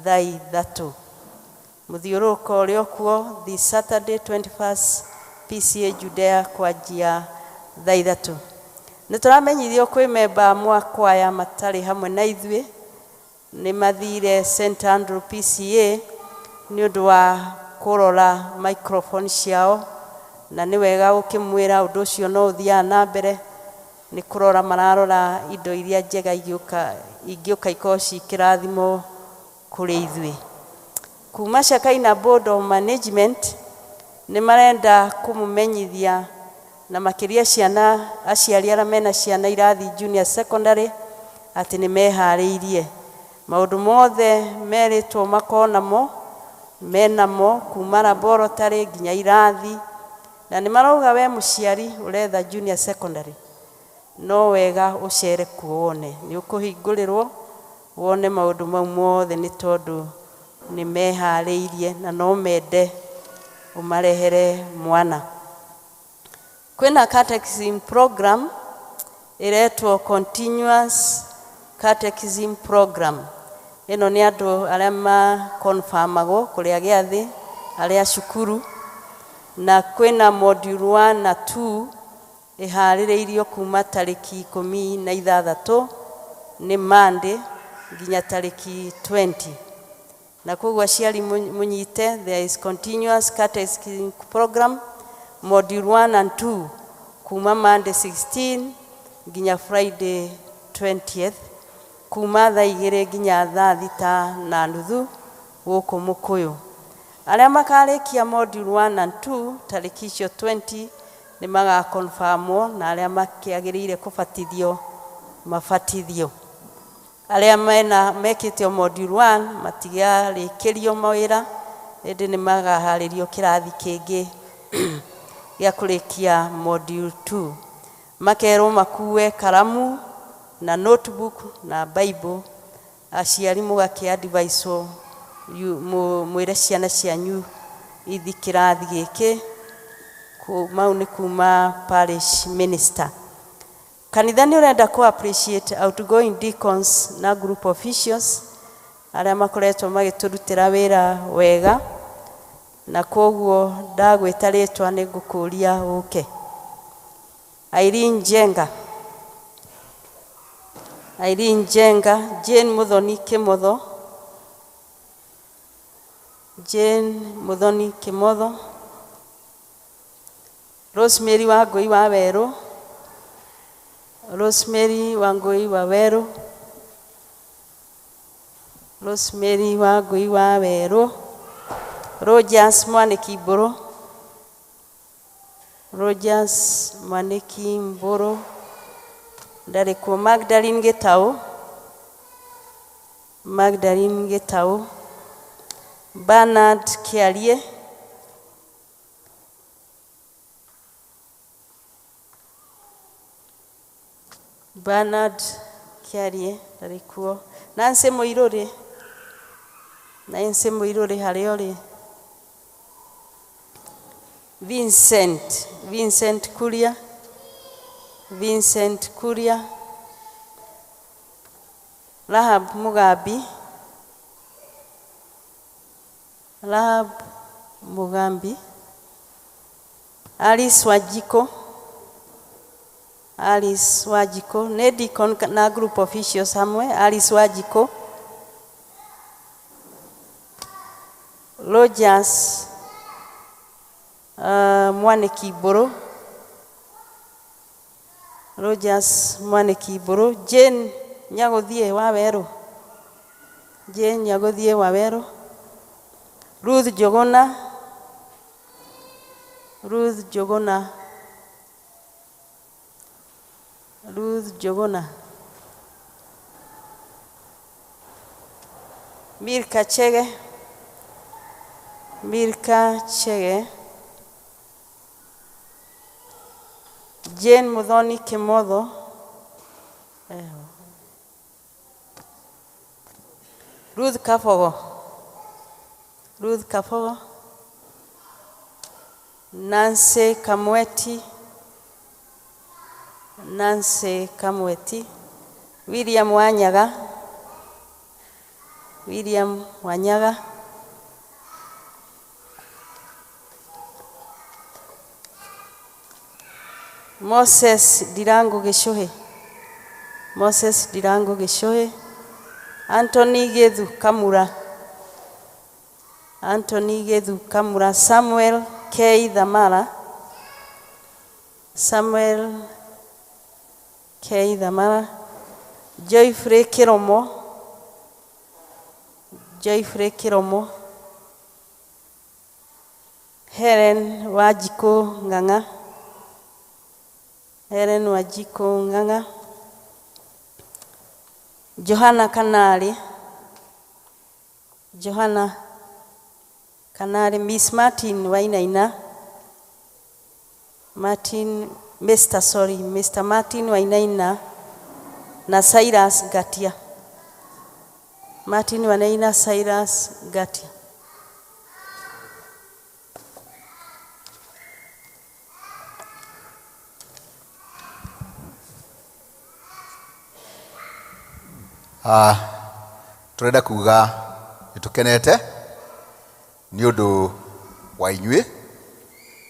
thaa 3. Mũthiũrũrũko ũrĩa ũkuo this Saturday 21st PCA Judea kwanjia thaa 3. Nĩ tũramenyithio kwĩ memba amwe a kwaya matarĩ hamwe na ithuĩ, nĩ mathire St Andrew PCA nĩ ũndũ wa kũrora microphone ciao, na nĩ wega gũkĩmwĩra ũndũ ũcio no ũthiaga na mbere, nĩ kũrora mararora indo iria njega ingĩũka ikorwo ci kĩrathimo kũrĩ ithuĩ. Kuma Shakaina Board of Management nĩ marenda kũmũmenyithia na makĩria ciana, aciari arĩa mena ciana irathi junior secondary atĩ nĩ meharĩirie maũndũ mothe merĩtwo makorwo namo menamo kuma laboratory nginya irathi, na nĩ marauga we mũciari ũretha junior secondary no wega ũcere kuo wone, nĩ ũkũhingũrĩrwo wone maũndũ mau mothe, nĩ tondũ nĩ meharĩirie na no mende ũmarehere mwana. Kwĩna catechism program ĩretwo continuous catechism program. Ĩno nĩ andũ arĩa makonfamagwo kũrĩa gĩathĩ, arĩa cukuru, na kwĩna module 1 na 2 ĩharĩrĩirio kuma tarĩki 16 nĩ Monday nginya tarĩki 20. Na koguo aciari mũnyite, there is continuous catechism program module 1 and 2 kuma Monday 16 nginya Friday 20th kuma thaa 2 nginya thaa 6:30 gũkũ Mũkũyũ. Arĩa makarĩkia module 1 and 2 tarĩki icio 20 nĩ magakonfamwo, na arĩa makĩagĩrĩire kũbatithio Mabatithio. Arĩa mena mekĩte o module 1 matigarĩkĩrio mawĩra, ĩndĩ nĩ magaharĩrio kĩrathi kĩngĩ gĩa kũrĩkia module 2. Makerwo makue karamu na notebook na Bible. Aciari mũgakĩ advice mwĩre ciana cianyu ithi kĩrathi gĩkĩ. Mau nĩ kuma parish minister. Kanitha nĩ ũrenda kũ appreciate outgoing deacons na group officials arĩa makoretwo magĩtũrutĩra wĩra wega, na koguo ndagwĩta rĩtwa nĩ ngũkũria ũke. Irene Njenga, Irene Njenga, Jane Muthoni Kimotho, Jane Muthoni Kimotho, Rosemary Wangui wa Werũ, Rosemary Wangui wa Werũ, Rosemary Wangui wa Werũ, Rogers Mwaniki Mbũrũ, Rogers Mwaniki Mbũrũ, ndarĩ kuo. Magdalene Gĩtaũ, Magdalene Gĩtaũ, Bernard Kĩarie, Bernard Kĩarie ndarĩ kuo. Nancy Mũirũrĩ, Nancy Mũirũrĩ harĩa ũrĩ. Vincent, Vincent Kuria, Vincent Kuria, Rahab Mugambi, Rahab Mugambi, Alice Wajiko, Alice Wajiko, nĩ deacon na group officials hamwe, Alice Wajiko, Rogers Mwaniki Mbũrũ, Rogers Mwaniki Mbũrũ, Jane Nyagũthiĩ wa Werũ, Jane Nyagũthiĩ wa Werũ, Ruth Njũgũna, Ruth Njũgũna, Ruth Njũgũna, Milka Chege, Milka Chege, Jane Muthoni Kimotho, Ruth Kabogo, Ruth Kabogo, Nancy Kamweti, Nancy Kamweti, William Wanyaga, William Wanyaga, Moses Ndirango Gĩcũhĩ, Moses Ndirango Gĩcũhĩ, Anthony Gĩthu Kamura, Anthony Gĩthu Kamura, Samuel K. Thamara, Samuel K. Thamara, Joyfrey Kĩromo, Joyfrey Kĩromo, Helen Wanjikũ Ng'ang'a, Helen Wanjikũ Ng'ang'a, Johana Kanarĩ, Johana Kanarĩ, Miss Martin Wainaina, Martin, Mr. sorry, Mr. Martin Wainaina na Cyrus Ngatia. Martin Wainaina, Cyrus Ngatia. Tũrenda kuga nĩ tũkenete nĩ ũndũ wa inyuĩ,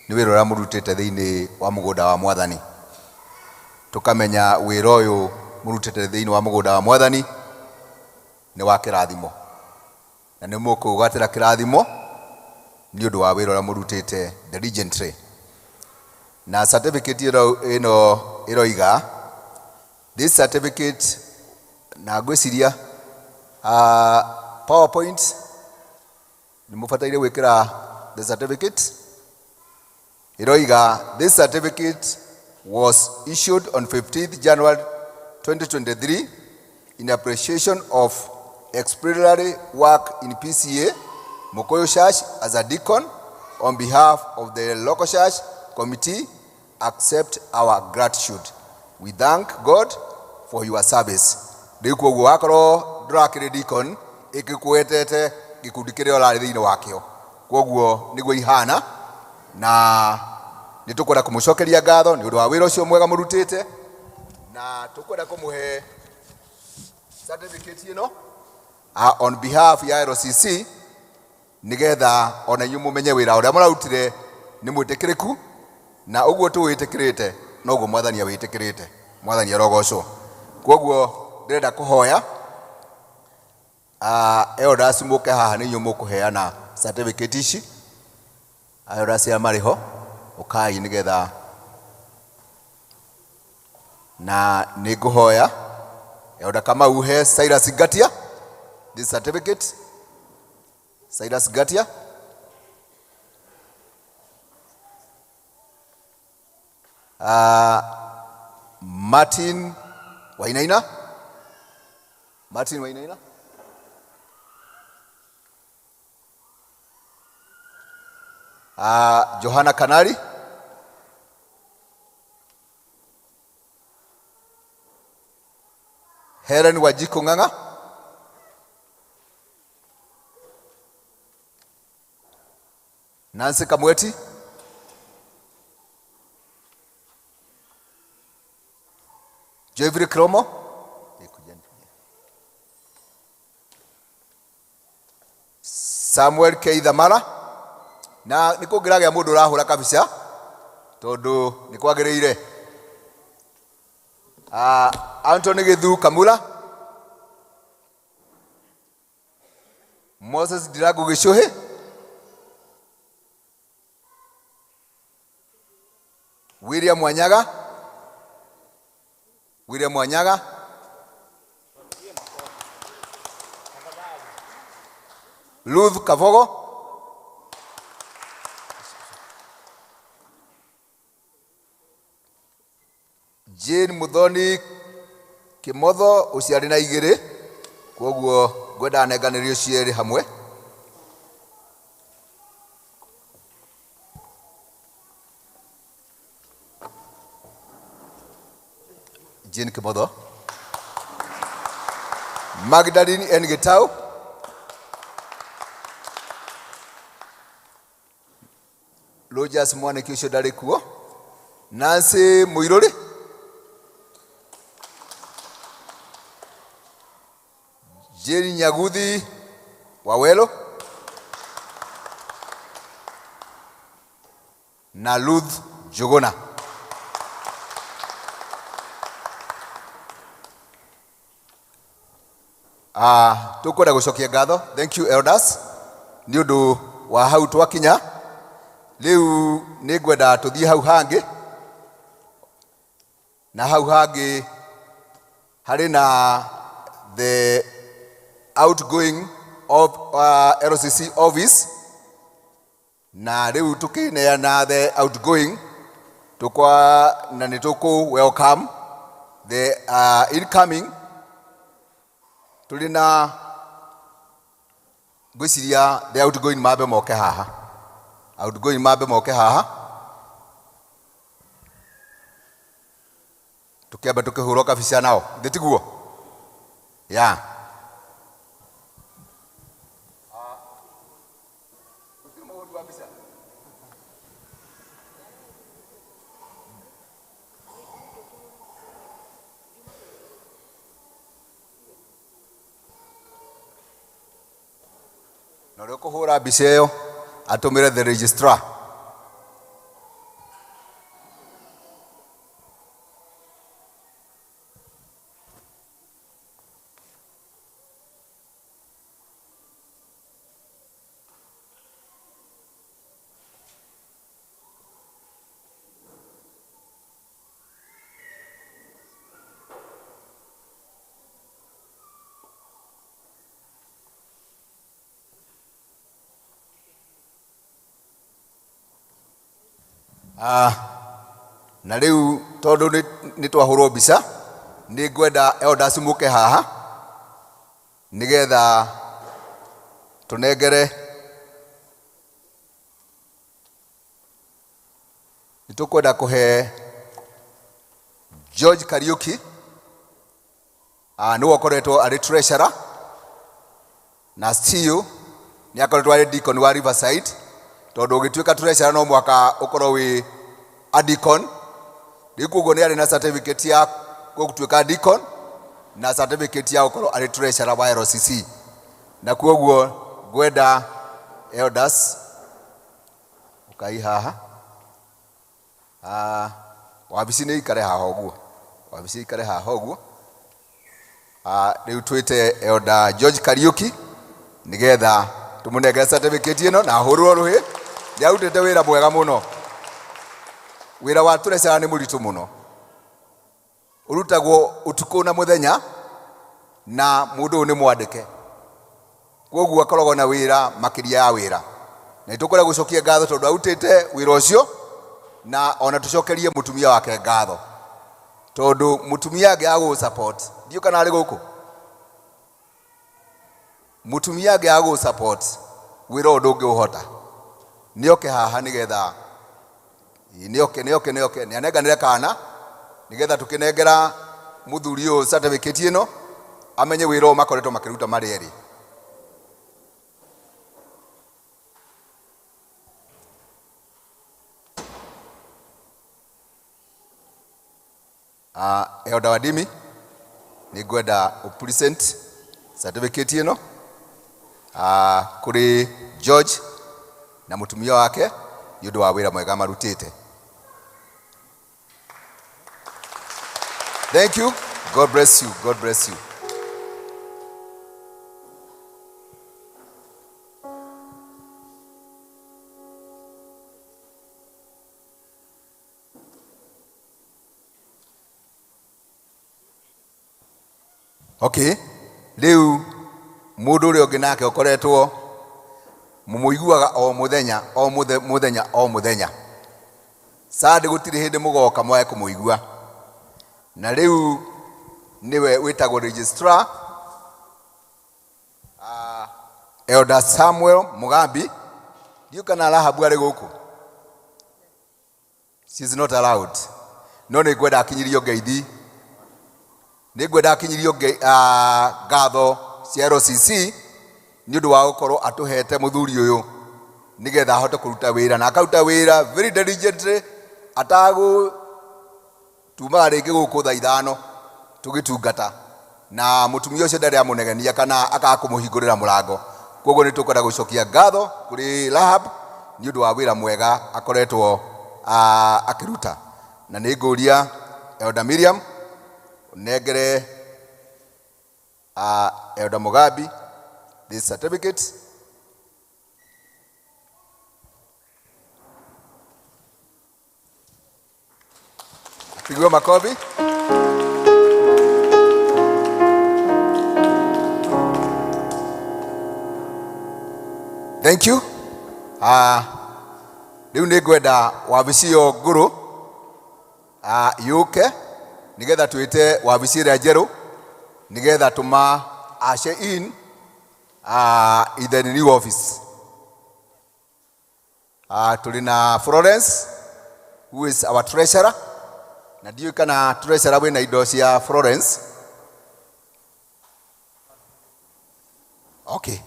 nĩ wĩra ũrĩa mũrutĩte thĩinĩ wa mũgũnda wa Mwathani. Tũkamenya wĩra ũyũ mũrutĩte thĩinĩ wa mũgũnda wa Mwathani nĩ wa kĩrathimo, na nĩ mũkũgatĩra kĩrathimo nĩ ũndũ wa wĩra ũrĩa mũrutĩte diligently. Na certificate ĩno ĩroiga, this certificate, na ngwĩciria PowerPoint nĩ mũbataire gwĩkĩra the certificate. Ĩroiga this certificate was issued on 15th January 2023 in appreciation of exemplary work in PCA Mukuyu Church as a deacon on behalf of the local church committee, accept our gratitude. We thank God for your service. Rĩu koguo wakorwo ndũrakĩrĩ deacon ĩkĩkwetete gĩkundi kĩrĩa ũrarĩ thĩinĩ wakĩo, koguo nĩguo ihana, na nĩ tũkwenda kũmũcokeria ngatho nĩ ũndũ wa wĩra ũcio mwega mũrutĩte, na tũkwenda kũmũhe certificate ĩno on behalf ya LCC nigetha ona inyuĩ mũmenye wĩra ũrĩa mũrarutire nĩ mwĩtĩkĩrĩku, na ũguo tũwĩtĩkĩrĩte noguo mwathani awĩtĩkĩrĩte. Mwathani arogocwo. Koguo ndĩrenda kũhoya elders mũke haha, nĩ inyuĩ mũkũheana certificate ici. Elders aya marĩ ho, ũkai nĩgetha, na nĩ ngũhoya Elder Kamau he Cyrus Ngatia this certificate. Cyrus Ngatia. Martin Wainaina. Martin Wainaina. Johanna Kanari. Helen Wajiko Ng'ang'a. Nancy Kamweti. Jeffrey Kromo. Samuel K. Thamara. Na nĩ kũngĩragĩa mũndũ ũrahũra kabica tondũ nĩ kwagĩrĩire. Anthony Githu Kamula. Moses Diragu Gicuhi. William Wanyaga. William Wanyaga. Ruth Kavogo. Jane Muthoni Kimotho ũcio arĩ na igĩrĩ, koguo ngwenda nenganĩrio cierĩ hamwe. Jane Kimotho. Magdalene N. Gitau. Rogers Mwaniki ũcio ndarĩ kuo. Nancy Muiruri. Jane Nyaguthi Wawelo. Na Ruth Njuguna. Tukwenda gucokia ngatho. Thank you elders nĩ ũndũ wa hau twakinya. Rĩu nĩ ngwenda tũthiĩ hau hangĩ, na hau hangĩ harĩ na the outgoing of LCC office, na rĩu tũkĩneana the outgoing tukwa na nĩ tũkũ welcome the incoming. Tũrĩ na ngwĩciria the outgoing mambe moke haha, outgoing mambe moke haha, tũkĩamba tũkĩhũrwo kabica nao, githĩ tiguo? Yeah. Na ũrĩa ũkũhũra mbica ĩyo atũmĩre the registrar. Na rĩu tondũ nĩ twahũrwo mbica, Nĩ ngwenda elders mũke haha nĩgetha tũnengere nĩ tũkwenda kũhe George Kariuki, nĩwe ũkoretwo arĩ treasurer na still nĩ akoretwo arĩ deacon wa Riverside, tondũ ũgĩtuĩka treasurer no mwaka ũkorwo wĩ a deacon. Rĩu koguo nĩ arĩ na certificate ya gũtuĩka deacon na certificate ya gũkorwo arĩ treasurer wa LCC, na koguo ngwenda elders ũkai haha. Wabici nĩ ikare haha ũguo, wabici ikare haha ũguo. Rĩu twĩte Elder George Kariuki nĩgetha tũmũnengere certificate ĩno na ahũrwo rũhĩ. Nĩ arutĩte wĩra mwega mũno. Wĩra wa treasurer nĩ mũritũ mũno, ũrutagwo ũtukũ na mũthenya, na mũndũ ũyũ nĩ mwandĩke, koguo akoragwo na wĩra makĩria ya wĩra, na nĩ tũkwenda gũcokia ngatho tondũ arutĩte wĩra ũcio, na ona tũcokerie mũtumia wake ngatho tondũ mũtumia angĩaga gũ support, ndiũ kana arĩ gũkũ, mũtumia angĩaga gũ support wĩra ũyũ ndũngĩũhota. Nĩoke haha nĩgetha nĩoke nĩoke nĩoke nĩanenganĩre kana nĩgetha tũkĩnengera mũthuri ũyũ certificate ĩno amenye wĩra ũyũ makoretwo makĩruta marĩ erĩ. Elder Wadimi, nĩ ngwenda ũpresent certificate ĩno kũrĩ George na mũtumia wake nĩ ũndũ wa wĩra mwega marutĩte. Thank you. God bless you. God bless you. Okay, rĩu mũndũ ũrĩa ũngĩ nake ũkoretwo mũmũiguaga o mũthenya o mũthenya o mũthenya, Sunday gũtirĩ hĩndĩ mũgoka mwage kũmũigua, na rĩu nĩwe wĩtagwo registrar, Elder Samuel Mugambi. Ndiũ kana Rahabu arĩ gũkũ? She is not allowed, no nĩ ngwenda akinyirio ngeithi, nĩ ngwenda akinyirio ngatho cia LCC nĩ ũndũ wa gũkorwo atũhete mũthuri ũyũ nĩgetha ahote kũruta wĩra, na akaruta wĩra very diligently, atagũ tumaga rĩngĩ gũkũ thaa 5 tũgĩtungata, na mũtumia ũcio ndarĩ amũnegenia kana akaga kũmũhingũrĩra mũrango. Koguo nĩ tũkwenda gũcokia ngatho kũrĩ Rahab nĩ ũndũ wa wĩra mwega akoretwo akĩruta, na nĩ ngũria Elder Miriam nengere Elder Mugambi this certificate. Pigiwe makofi. Thank you. Rĩu nĩ ngwenda wabici ĩyo ngũrũ yũke nĩgetha twĩte wabici ĩrĩa njerũ nĩgetha tũma usher in the new office. Tũrĩ na Florence who is our treasurer, na ndiũĩ kana treasurer wĩna indo cia Florence. Okay.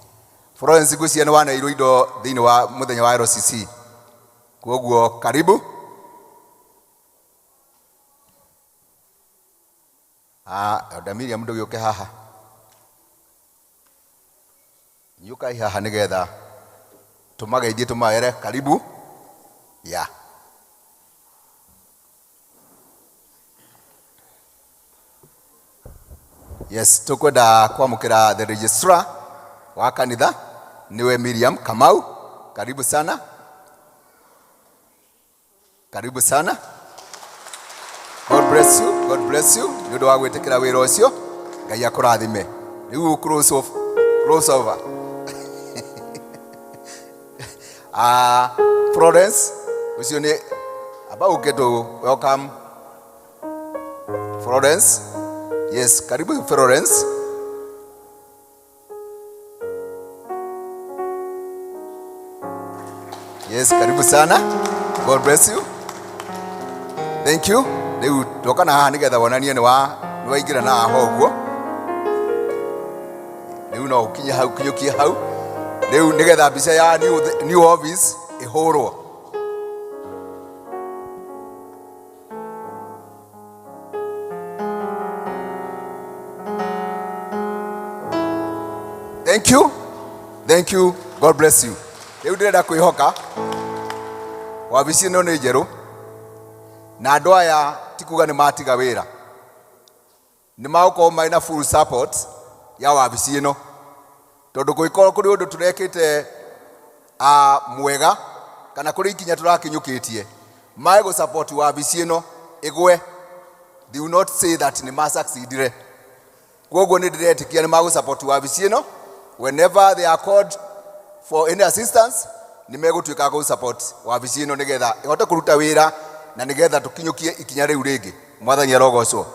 Florence, ngwĩciria nĩ waneirwo indo thĩinĩ wa mũthenya wa LCC, koguo karibu. Elder Miriam, ndũgĩũke haha, nyũkai haha nĩgetha tũmageithie tũmawere karibu ya. Yes, tũkwenda kwamũkĩra the registrar wa kanitha niwe Miriam Kamau. Karibu sana, karibu sana. God bless you, God bless you nĩ ũndũ wa gwĩtĩkĩra wĩra ũcio. Ngai akũrathime. Rĩu cross off, cross over. Florence ũcio nĩ amba ũke tũ welcome Florence. Yes, karibu Florence. Yes, karibu sana. God bless you. Thank you. Rĩu ndoka na haha nĩgetha wonanie nĩ wa nĩ waingĩra na haha ũguo. Rĩu no ũkinye hau kinyũkie hau. Rĩu nĩgetha mbica ya new office ĩhũrwo. Thank you. Thank you. God bless you. Rĩu ndĩrenda kwĩhoka wabici ĩno nĩ njerũ na andũ aya ti kuga nĩ matiga wĩra, nĩ magũkorwo marĩ na full support ya wabici ĩno, tondũ kũngĩkorwo kũrĩ ũndũ tũrekĩte mwega kana kũrĩ ikinya tũrakinyũkĩtie, mae gũ support wabici ĩno ĩgwe. They will not say that nĩ ma succeedire. Koguo nĩ ndĩretĩkia nĩ magũ support wabici ĩno whenever they are called for any assistance, nĩ megũtuĩka gũ support wabici ĩno nĩgetha ĩhote kũruta wĩra na nĩgetha tũkinyũkie ikinya rĩu rĩngĩ. Mwathani arogocwo.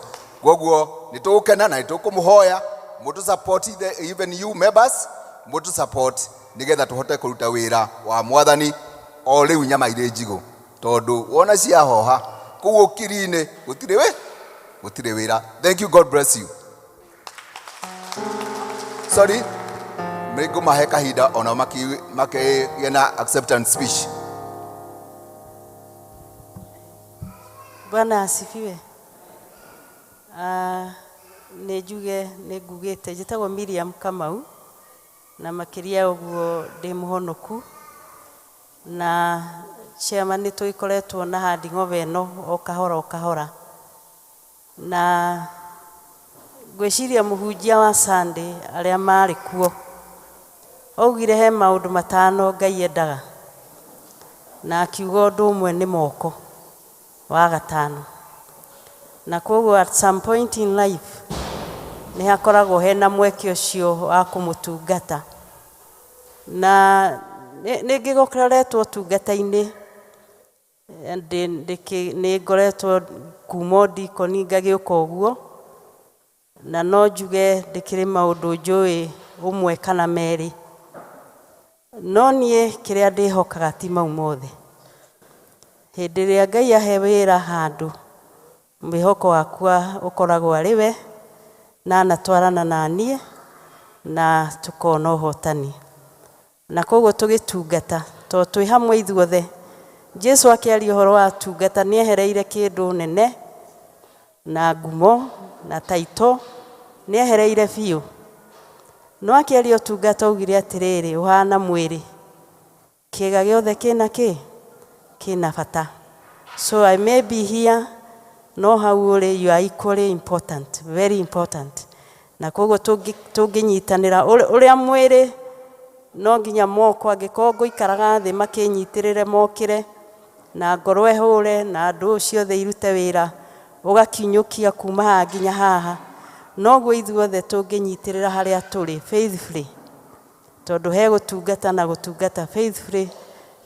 Koguo nĩ tũgũkena na nĩ tũkũmũhoya mũtũ support the, even you members mũtũ support nĩgetha tũhote kũruta wĩra wa mwathani o rĩu nyama irĩ njigũ, tondũ wona ciahoha kũu ũkiri-inĩ gũtirĩ wĩ gũtirĩ wĩra. Thank you. God bless you. Sorry, nĩngũmahe kahinda ona makĩgĩe na acceptance speech. Bwana asifiwe. Nĩ njuge nĩ ngugĩte njĩtagwo Miriam Kamau na makĩria ũguo ndĩ mũhonoku na chairman nĩ tũgĩkoretwo na handing over ĩno o kahora o kahora, na ngwĩciria mũhunjia wa Sunday arĩa marĩ kuo augire he maũndũ matano Ngai endaga, na akiuga ũndũ ũmwe nĩ moko wa gatano, na koguo at some point in life nĩ hakoragwo hena mweke ũcio wa kũmũtungata, na nĩ ngĩkoretwo ũtungata-inĩ, nĩ ngoretwo kuma ndikoni ngagĩũka ũguo, na no njuge ndĩkĩrĩ maũndũ njũĩ ũmwe kana merĩ, no niĩ kĩrĩa ndĩhokaga ti mau mothe. Hĩndĩ ĩrĩa Ngai ahe wĩra handũ, mwĩhoko wakwa ũkoragwo arĩ we, na anatwarana na niĩ na tũkona ũhotani, na koguo tũgĩtungata tondũ twĩ hamwe ithuothe. Jesu akĩaria ũhoro wa tungata nĩ ehereire kĩndũ nene na ngumo na taito, nĩ ehereire biũ, no akĩaria ũtungata augire atĩrĩrĩ, ũhana mwĩrĩ, kĩga gĩothe kĩna kĩ kĩna bata. So I may be here, no hau ũrĩ, you are equally important, very important. Na koguo tũngĩnyitanĩra ũrĩa mwĩrĩ no nginya moko, angĩkorwo ngũikaraga thĩ makĩnyitĩrĩre mokĩre na ngoro ĩhũre na andũ ciothe irute wĩra ũgakinyũkia kuma haha nginya haha, noguo ithuothe tũngĩnyitĩrĩra harĩa tũrĩ faithfully, tondũ he gũtungata na gũtungata faithfully,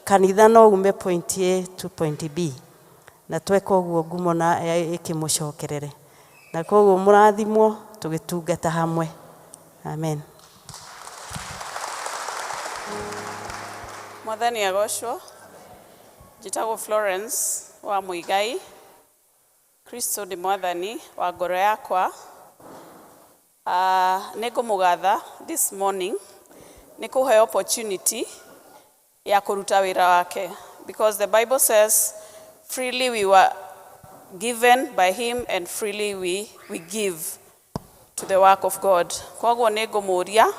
kanitha no ume point A to point B, na tweka ũguo ngumo na ĩkĩmũcokerere, na koguo mũrathimwo tũgĩtungata hamwe. Amen. Mwathani agocwo. Njĩtagwo Florence wa Muigai. Kristo nĩ mwathani wa ngoro yakwa. Nĩ ngũmũgatha this morning nĩ kũhe opportunity ya kũruta wĩra wake, because the Bible says freely we were given by him and freely we give to the work of God. Koguo nĩ ngũmũria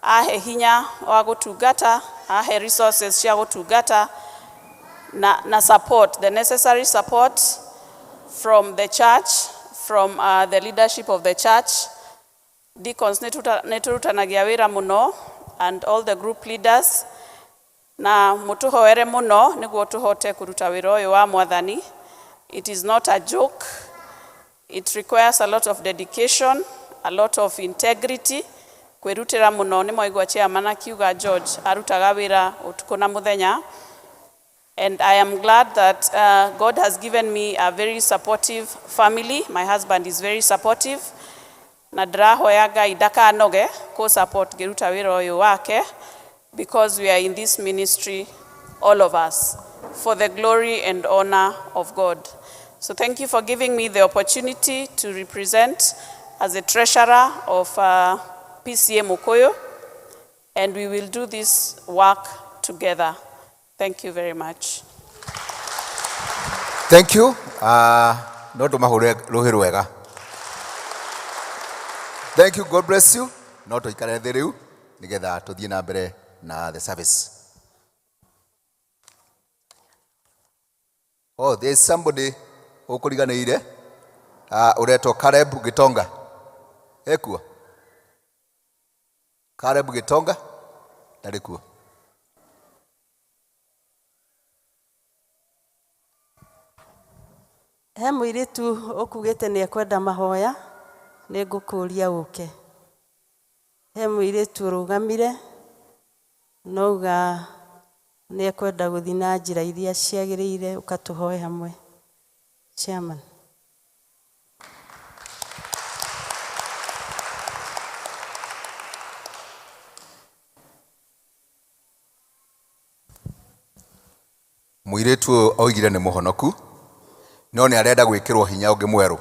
ahe hinya wa gũtungata, ahe resources cia gũtungata na support, the necessary support from the church, from the leadership of the church. Deacons nĩ tũrutanagia wĩra mũno and all the group leaders, na mũtũhoere mũno nĩguo tũhote kũruta wĩra ũyũ wa mwathani. It is not a joke. It requires a lot of dedication, a lot of integrity. Kwĩrutĩra mũno, nĩ mwaigua chairman akiuga George arutaga wĩra ũtukũ na mũthenya. And I am glad that God has given me a very supportive family. My husband is very supportive. Na ndĩrahoya Ngai ndakanoge kũ support ngĩruta wĩra ũyũ wake, because we are in this ministry, all of us, for the glory and honor of God. So thank you for giving me the opportunity to represent as a treasurer of PCEA Mukuyu, and we will do this work together. Thank you very much. Thank you. No tũmahũre rũhĩ rwega. Thank you, God bless you. No tũikare thĩ rĩu nĩgetha tũthiĩ na mbere na the service. Oh, there is somebody ũkũriganĩire, ũretwo Caleb Gitonga. Ekuo? Caleb Gitonga ndarĩ kuo. He mũirĩtu ũkugĩte nĩ ekwenda mahoya, nĩ ngũkũria ũke. He mũirĩtu ũrũgamire nauga nĩ ekwenda gũthiĩ na njĩra iria ciagĩrĩire, ũka tũhoe hamwe. Chairman. Mũirĩtu ũyũ oigire nĩ mũhonoku no nĩ arenda gwĩkĩrwo hinya ũngĩ mwerũ.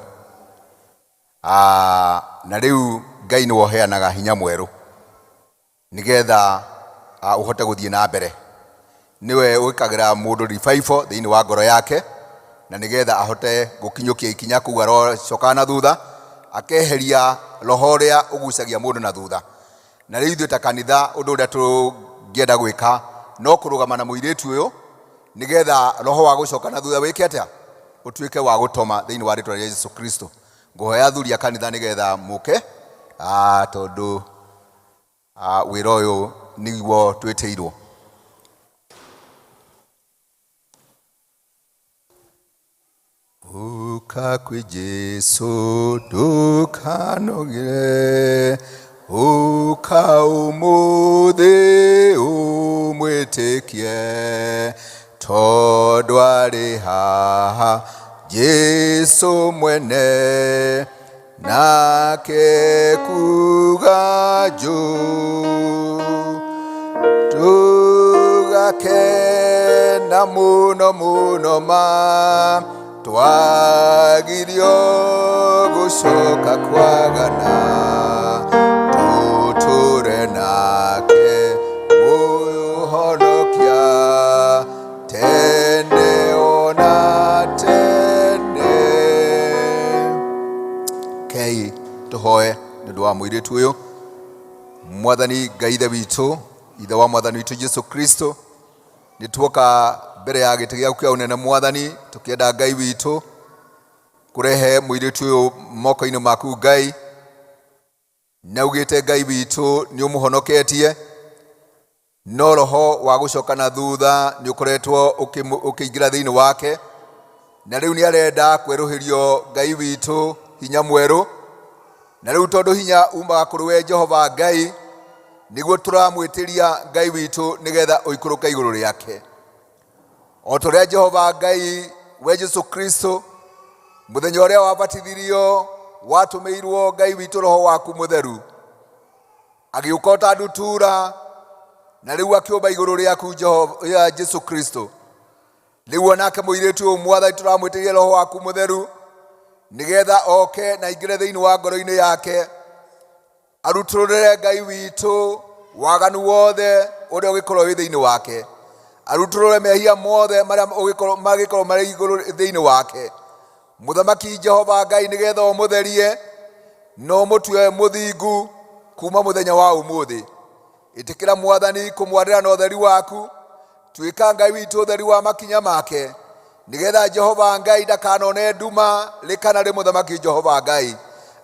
Na rĩu Ngai nĩwe ũheanaga hinya mwerũ nĩgetha ũhote gũthiĩ na mbere. Nĩwe wĩkagĩra mũndũ revival thĩinĩ wa ngoro yake na nĩgetha ahote gũkinyũkia ikinya kũu arocoka na thutha, akeheria roho ũrĩa ũgucagia mũndũ na thutha. Na rĩu ithuĩ ta kanitha ũndũ ũrĩa tũngĩenda gwĩka no kũrũgama na mũirĩtu ũyũ nĩgetha roho wa gũcoka na thutha wĩke atĩa, ũtuĩke wa gũtoma thĩinĩ wa rĩtwa rĩa Jesu Kristo. Ngũhoya athuri a kanitha nĩgetha mũke, tondũ wĩra ũyũ nĩguo twĩtĩirwo. Ũka kwĩ Jesu ndũkanogere, ũka ũmũthĩ ũmwĩtĩkie, tondũ arĩ haha Jesu mwene, nake kuga njũ. Tũgakena mũno mũno ma, twagirio gũcoka kwagana, tũtũre nake mũhonokia tene ona tene. Kei tũhoe nĩ ũndũ wa mũirĩtu ũyũ. Mwathani Ngai Ithe witũ, Ithe wa Mwathani witũ Jesu Kristo, nĩ tuoka mbere ya gĩtĩ gĩaku kĩa ũnene Mwathani, tũkĩenda Ngai witũ kũrehe mũirĩtu ũyũ moko-inĩ maku Ngai. Nĩ augĩte Ngai witũ nĩ ũmũhonoketie, no roho wa gũcoka na thutha nĩ ũkoretwo ũkĩingĩra thĩinĩ wake, na rĩu nĩ arenda kwerũhĩrio Ngai witũ hinya mwerũ. Na rĩu tondũ hinya umaga kũrĩ we Jehova Ngai, nĩguo tũramwĩtĩria Ngai witũ nĩgetha ũikũrũke igũrũ rĩake. O ta ũrĩa Jehova Ngai we Jesu Kristo mũthenya ũrĩa wabatithirio watũmĩirwo Ngai witũ roho waku mũtheru, agĩũka o ta ndutura, na rĩu akĩũmba igũrũ rĩaku Jehova ya Jesu Kristo. Rĩu onake mũirĩtu ũyũ Mwathani tũramwĩtĩria roho waku mũtheru nĩgetha oke na aingĩre thĩinĩ wa ngoro-inĩ yake, arutũrũre Ngai witũ waganu wothe ũrĩa ũgĩkorwo wĩ thĩinĩ wake, arutũrũre mehia mothe marĩa magĩkorwo marĩ igũrũ thĩinĩ wake. Mũthamaki Jehova Ngai nĩgetha ũmũtherie na ũmũtue mũthingu kuma mũthenya wa ũmũthĩ. Ĩtĩkĩra Mwathani kũmwarĩra na ũtheri waku, tuĩka Ngai witũ ũtheri wa makinya make, nĩgetha Jehova Ngai ndakanone nduma rĩ kana rĩ. Mũthamaki Jehova Ngai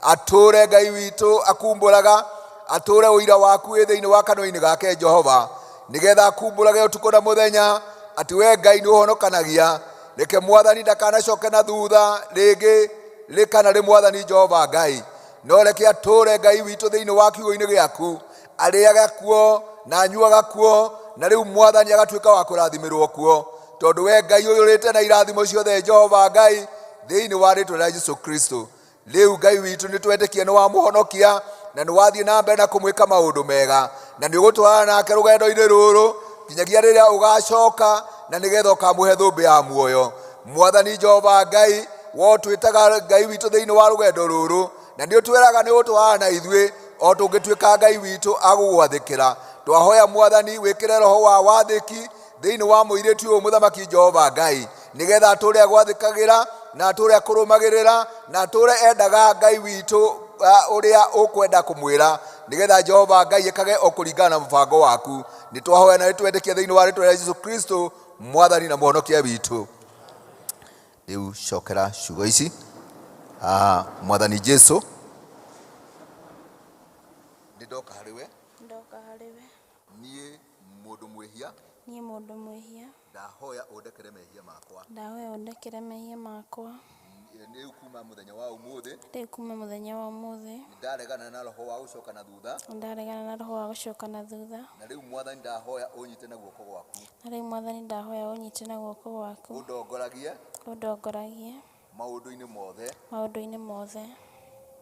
atũre Ngai witũ akumbũraga, atũre ũira waku wĩ thĩinĩ wa kanua-inĩ gake Jehova, nĩgetha akumbũrage ũtukũ na mũthenya atĩ we Ngai nĩ ũhonokanagia. Reke Mwathani ndakanacoke na thutha rĩngĩ rĩ kana rĩ Mwathani Jehova Ngai, no reke atũre Ngai witũ thĩinĩ wa kiugo-inĩ gĩaku, arĩaga kuo na anyuaga kuo, na rĩu Mwathani agatuĩka wa kũrathimĩrwo kuo, tondũ we Ngai ũyũrĩte na irathimo ciothe Jehova Ngai thĩinĩ wa rĩtwa rĩa Jesu Kristo. Rĩu Ngai witũ nĩ twetĩkia nĩ wamũhonokia na nĩ wathiĩ na mbere na kũmwĩka maũndũ mega na nĩ ũgũtwarana nake rũgendo-inĩ rũrũ nginyagia rĩrĩa ũgacoka na nĩgetha ũkamũhe thũmbĩ ya muoyo. Mwathani Jehova Ngai, we ũtwĩtaga Ngai witũ thĩinĩ wa rũgendo rũrũ na nĩ ũtwĩraga nĩ ũgũtwarana na ithuĩ o tũngĩtuĩka Ngai witũ agũgwathĩkĩra. Twahoya Mwathani wĩkĩre roho wa wathĩki thĩinĩ wa mũirĩtu ũyũ mũthamaki Jehova Ngai, nĩgetha atũre agwathĩkagĩra na atũre akũrũmagĩrĩra na atũre endaga Ngai witũ ũrĩa ũkwenda kũmwĩra, nĩgetha Jehova Ngai ĩkage o kũringana na mũbango waku. Nĩ twahoya na nĩ twetĩkia thĩinĩ wa rĩtwa rĩa Jesu Kristo Mwathani na Mũhonokia witũ. Rĩu cokera ciugo ici. Mwathani Jesu, nĩ ndoka harĩ we. Ndoka harĩ we. Niĩ mũndũ mwĩhia. Niĩ mũndũ mwĩhia. Ndahoya ũndekere mehia makwa. Ndahoya ũndekere mehia makwa. Rĩu kuma mũthenya wa ũmũthĩ. Rĩu kuma mũthenya wa ũmũthĩ. Nĩndaregana na roho wa gũcoka na thutha. Nĩndaregana na roho wa gũcoka na thutha. Na rĩu Mwathani ndahoya ũnyite na guoko gwaku. Na rĩu Mwathani ndahoya ũnyite na guoko gwaku. Ũndongoragie. Ũndongoragie. Maũndũ-inĩ mothe. Maũndũ-inĩ mothe.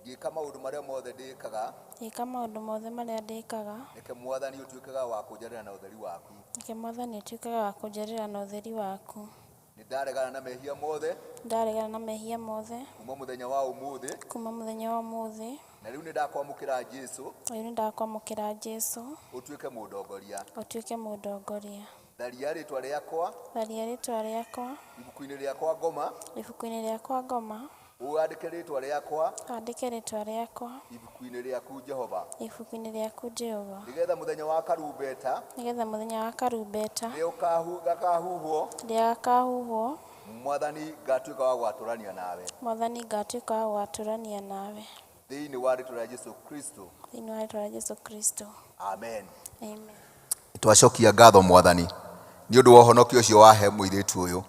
Ngĩka maũndũ marĩa mothe ndĩkaga. Ngĩka maũndũ mothe marĩa ndĩkaga. Reke Mwathani ũtuĩkaga wa kũnjarĩra na ũtheri waku. Reke Mwathani ũtuĩkaga wa kũnjarĩra na ũtheri waku. Nĩndaregana na mehia mothe. Nĩndaregana na mehia mothe. Kuma mũthenya wa ũmũthĩ. Kuma mũthenya wa ũmũthĩ. Na rĩu nĩndakwamũkĩra Jesu. Rĩu nĩndakwamũkĩra Jesu. Ũtuĩke mũndongoria. Ũtuĩke mũndongoria. Tharia rĩtwa rĩakwa. Tharia rĩtwa rĩakwa. Ibuku-inĩ rĩakwa ngoma. Ibuku-inĩ rĩakwa ngoma. Ũandĩke rĩtwa rĩakwa. Andĩke rĩtwa rĩakwa. Ibuku-inĩ rĩaku Jehova. Ibuku-inĩ rĩaku Jehova. Nĩgetha mũthenya wa karumbeta. Nĩgetha mũthenya wa karumbeta. Rĩrĩa gakahuhwo. Rĩrĩa gakahuhwo. Mwathani ngatuĩka wa gwatũrania nawe. Mwathani ngatuĩka wa gwatũrania nawe. Thĩinĩ wa rĩtwa rĩa Jesu Kristo. Thĩinĩ wa rĩtwa rĩa Jesu Kristo. Amen. Amen. Twacokia ngatho Mwathani nĩ ũndũ wa ũhonokio ũcio wahe mũirĩtu ũyũ.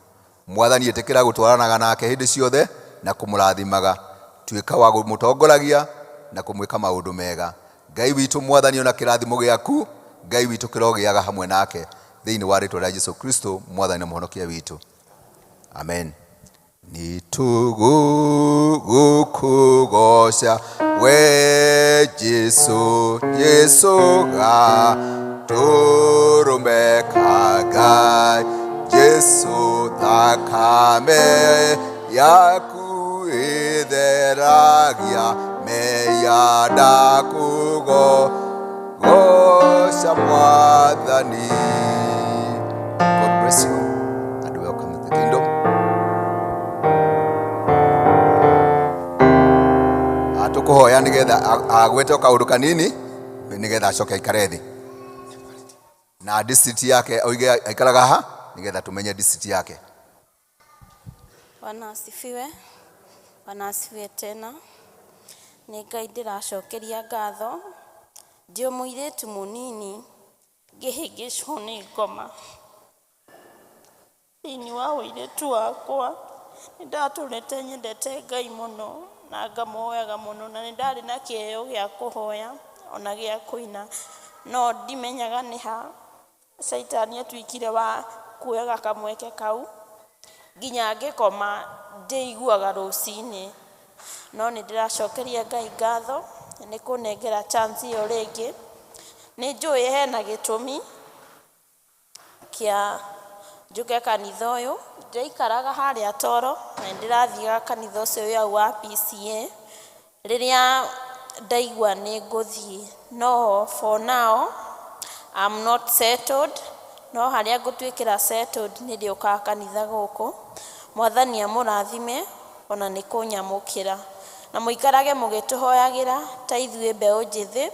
Mwathani ĩtĩkĩra gũtwaranaga nake hĩndĩ ciothe na kũmũrathimaga. Tuĩka wa kũmũtongoragia na kũmwĩka maũndũ mega. Ngai witũ Mwathani ona kĩrathimo gĩaku, Ngai witũ kĩrogĩaga hamwe nake thĩinĩ wa rĩtwa rĩa Jesu Kristo Mwathani na Mũhonokia witũ. Amen. Nĩtũgũkũgoca we Jesu, Jesu gatũrũme ka Ngai, Jesu thakame yaku ĩtheragia mehia, ndakũgoca Mwathani. God bless you and welcome to the kingdom. Tũkũhoya nĩgetha agwete o kaũndũ kanini nĩgetha acoke aikare thĩ na district yake oige aikaraga ha nĩgetha tũmenye district yake. Bwana asifiwe. Bwana asifiwe tena. Nĩ Ngai ndĩracokeria ngatho. Ndĩ o mũirĩtu mũnini ngĩhĩngĩcwo nĩ ngoma. Thĩinĩ wa ũirĩtu wakwa nĩ ndatũrĩte nyendete Ngai mũno na ngamuoyaga mũno na nĩ ndarĩ na kĩheo gĩa kũhoya ona gĩa kũina, no ndimenyaga nĩ ha caitani atuĩkire wa kuoyaga kamweke kau nginya ngĩkoma ndĩiguaga rũcinĩ. No nĩ ndĩracokeria Ngai ngatho nĩ kũnengera chance ĩyo rĩngĩ. Nĩ njũĩ hena gĩtũmi kĩa njũke kanitha ũyũ. Ndĩraikaraga harĩa Toro na nĩ ndĩrathiaga kanitha ũcio wĩ hau wa PCA. Rĩrĩa ndaigua nĩ ngũthiĩ, no for now I'm not settled, no harĩa ngũtuĩkĩra settled nĩ ndĩũkaga kanitha gũkũ. Mwathani amũrathime ona nĩ kũnyamũkĩra. Na mũikarage mũgĩtũhoyagĩra ta ithuĩ mbeũ njĩthĩ.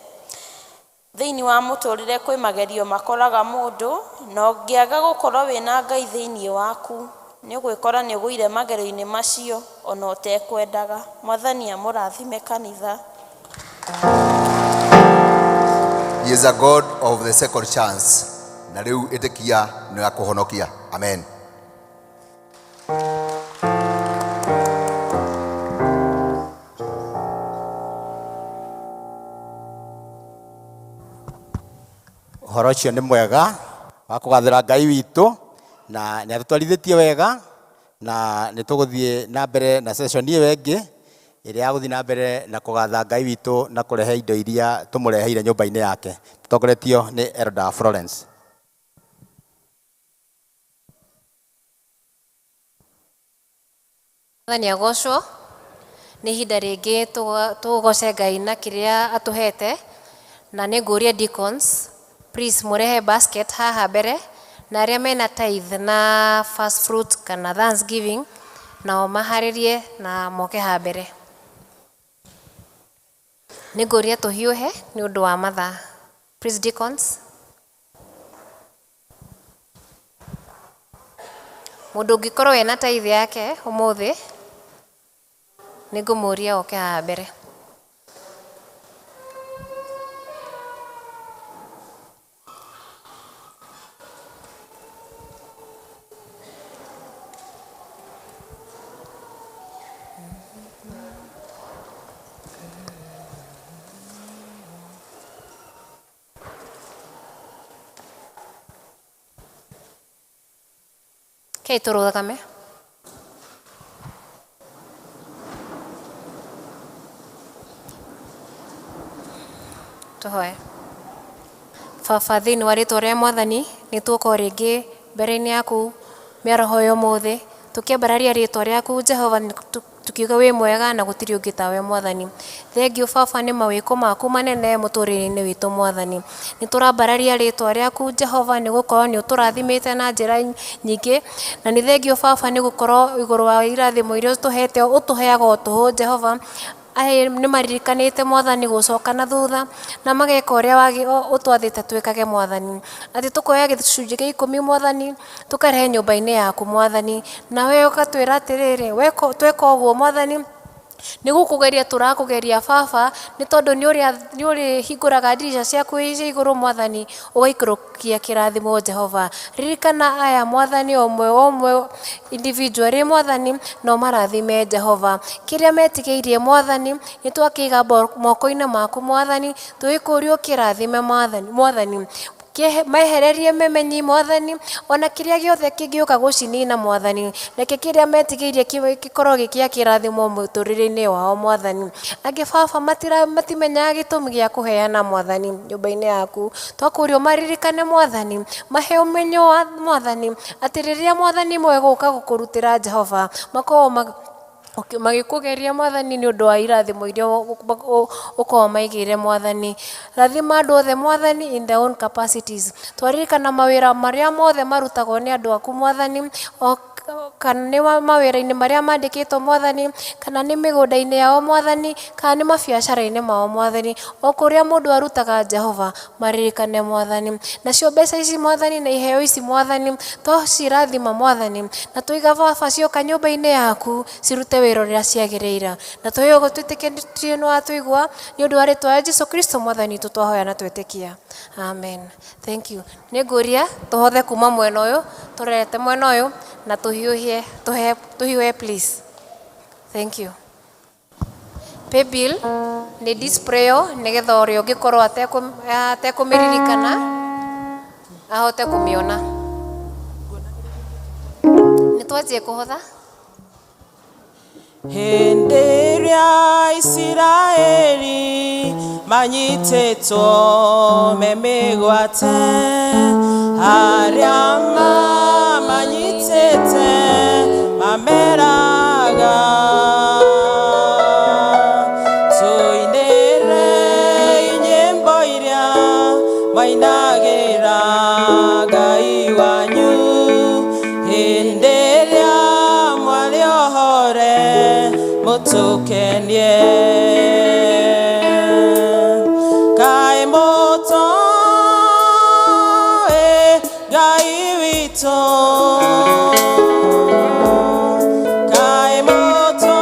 Thĩinĩ wa mũtũrĩre kwĩ magerio makoraga mũndũ, na ũngĩaga gũkorwo wĩna Ngai thĩinĩ waku, nĩ ũgwĩkora nĩ ũgũire magerio-inĩ macio ona ũtekwendaga. Mwathani amũrathime kanitha. He is a God of the second chance. Na rĩu ĩtĩkia nĩ akũhonokia. Amen. Ũhoro ũcio nĩ mwega wa kũgathĩra Ngai witũ na nĩ atũtwarithĩtie wega na nĩ tũgũthiĩ na mbere na session ĩyo ĩngĩ. Ĩrĩa ya gũthiĩ na mbere na kũgatha Ngai witũ na kũrehe indo iria tũmũreheire nyũmba-inĩ yake, tũtongoretio nĩ Elder Florence. Mwathani agocwo. Nĩ ihinda rĩngĩ tũgoce Ngai na kĩrĩa atũhete, na nĩ ngũria deacons, please mũrehe basket haha mbere, na arĩa mena tithe na first fruit kana thanksgiving nao maharĩrie na moke haha mbere. Nĩ ngũria tũhiũhe nĩ ũndũ wa mathaa. Please, deacons. Mũndũ ũngĩkorwo ena tithe yake ũmũthĩ, nĩ ngũmũria oke haha mbere. Kei tũrũgame. Tũhoe. Baba, thĩinĩ wa rĩtwa rĩa Mwathani, nĩ tuoka o rĩngĩ mbere-inĩ yaku mĩaraho ya ũmũthĩ, tũkĩambararia rĩtwa rĩaku Jehova, tukiuga wĩ mwega na gũtirĩ ũngĩ tawe Mwathani. Thengiũ Baba nĩ mawĩko maku manene mũtũrĩre-inĩ witũ Mwathani. Nĩ tũrambararia rĩtwa rĩaku Jehova, nĩ gũkorwo nĩ ũtũrathimĩte na njĩra nyingĩ, na nĩ thengiũ Baba nĩ gũkorwo igũrũ wa irathimo iria ũtũhete, ũtũheaga o tũhũ Jehova. Aya nĩ maririkanĩte Mwathani gũcoka na thutha na mageka ũrĩa ũtwathĩte twĩkage Mwathani, atĩ tũkoya gĩcunjĩ gĩa 10 Mwathani, tũkarehe nyũmba-inĩ yaku Mwathani, na we ũgatwĩra atĩrĩrĩ, tweka ũguo Mwathani, nĩ gũkũgeria tũrakũgeria Baba, nĩ tondũ nĩ ũrĩhingũraga ndirica ciaku cia igũrũ Mwathani, ũgaikũrũkia kĩrathimo Jehova. Ririkana aya Mwathani, o ũmwe o ũmwe individually Mwathani, no marathime Jehova. Kĩrĩa metigĩirie Mwathani, nĩ twakĩiga moko-inĩ maku Mwathani, tũgĩkũria ũkĩrathime Mwathani, mehererie memenyi Mwathani, ona kĩrĩa gĩothe kĩngĩũka gũcinina Mwathani, reke kĩrĩa metigĩirie gĩkorwo gĩ kĩa kĩrathimo mũtũrĩre-inĩ wao Mwathani. Angĩ Baba matimenyaga gĩtũmi gĩa kũheana Mwathani nyũmba-inĩ yaku, twakũria ũmaririkane Mwathani, mahe ũmenyo wa Mwathani, atĩ rĩrĩa Mwathani megũka gũkũrutĩra Jehova, makorwo magĩkũgeria Mwathani nĩ ũndũ wa irathimo iria ũkorwo maigĩire Mwathani. Rathima andũ othe Mwathani in their own capacities. Twaririkana mawĩra marĩa mothe marutagwo nĩ andũ aku Mwathani, kana nĩ mawĩra-inĩ marĩa mandĩkĩtwo Mwathani, kana nĩ mĩgũnda-inĩ yao Mwathani, kana nĩ mabiacara-inĩ mao Mwathani, o kũrĩa mũndũ arutaga Jehova, maririkane Mwathani. Nacio mbeca ici Mwathani na iheo ici Mwathani, twacirathima Mwathani, na tũiga Baba cioka nyũmba-inĩ yaku, cirute wĩra ũrĩa ciagĩrĩire, na tũheo twĩtĩkĩtie nĩ watũigua, nĩ ũndũ wa rĩtwa rĩa Jesũ Kristo Mwathani witũ twahoya na twĩtĩkia. Amen. Thank you. Nĩ ngũria tũhothe kuma mwena ũyũ tũrorete mwena ũyũ na tũhiũhie, tũhiũhe please. Thank you. Paybill nĩ display nĩgetha ũrĩa ũngĩkorwo atekũmĩririkana ahote kũmĩona. Nĩ twanjie kũhotha. Hĩndĩ ĩrĩa Isiraeli manyitĩtwo me mĩgwate, arĩa mamanyitĩte mameraga, tũinĩre nyĩmbo iria mwainagĩra Ngai wanyu, hĩndĩ ĩrĩa mwarĩ ohore mũtũkenie. Kaĩ mũtoĩ Ngai witũ, kaĩ mũtoĩ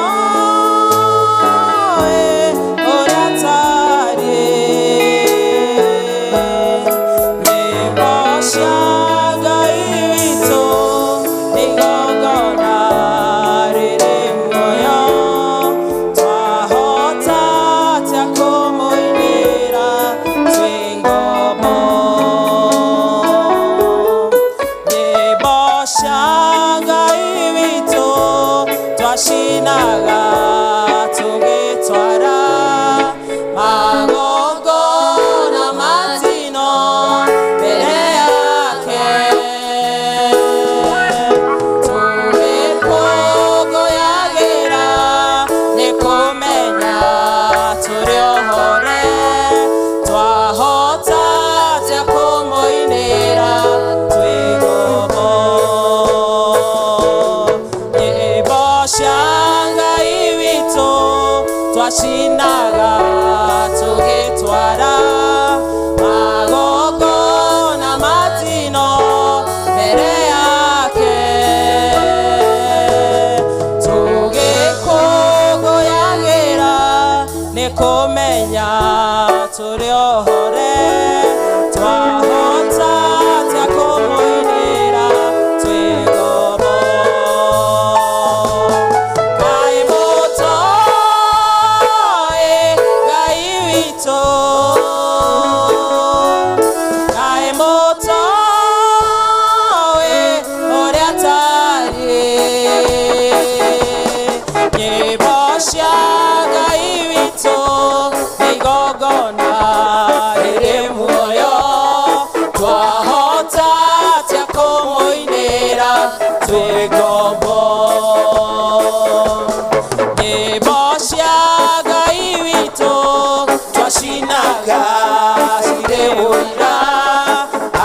ũrĩa atariĩ, nyĩmbo cia Ngai witũ nĩ igongona rĩrĩ muoyo, twahota Ũrĩa ũhore twahota atĩa kũmũinĩra twĩ ngombo? Kaĩ mũtoĩ Ngai witũ? Kaĩ mũtoĩ ũrĩa atariĩ? Nyĩmbo cia Ngai witũ nĩ igongona rĩrĩ muoyo, twahota atĩa kũmũinĩra twĩ ngombo? Nyĩmbo cia Ngai witũ twacinaga cirĩ ũira,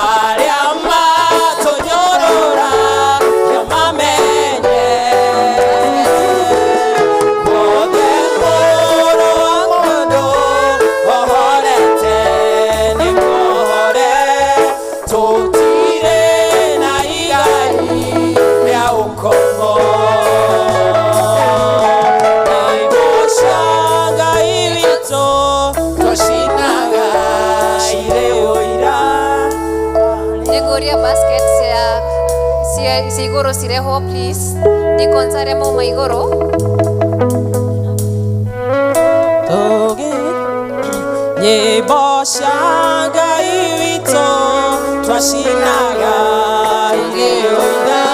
arĩa matũnyũrũra mamenye. Wothe mũrũ wa mũndũ ohorete nĩ muohore, tũtirĩ na igai rĩa ũkombo. Nyĩmbo cia Ngai witũ twacinaga cirĩ ũira. Nĩngũria basket cia cia cia igũrũ cirehwo please. Deacons arĩa mauma igũrũ. Tũgĩ nyĩmbo cia Ngai witũ twacinaga irĩ ũira,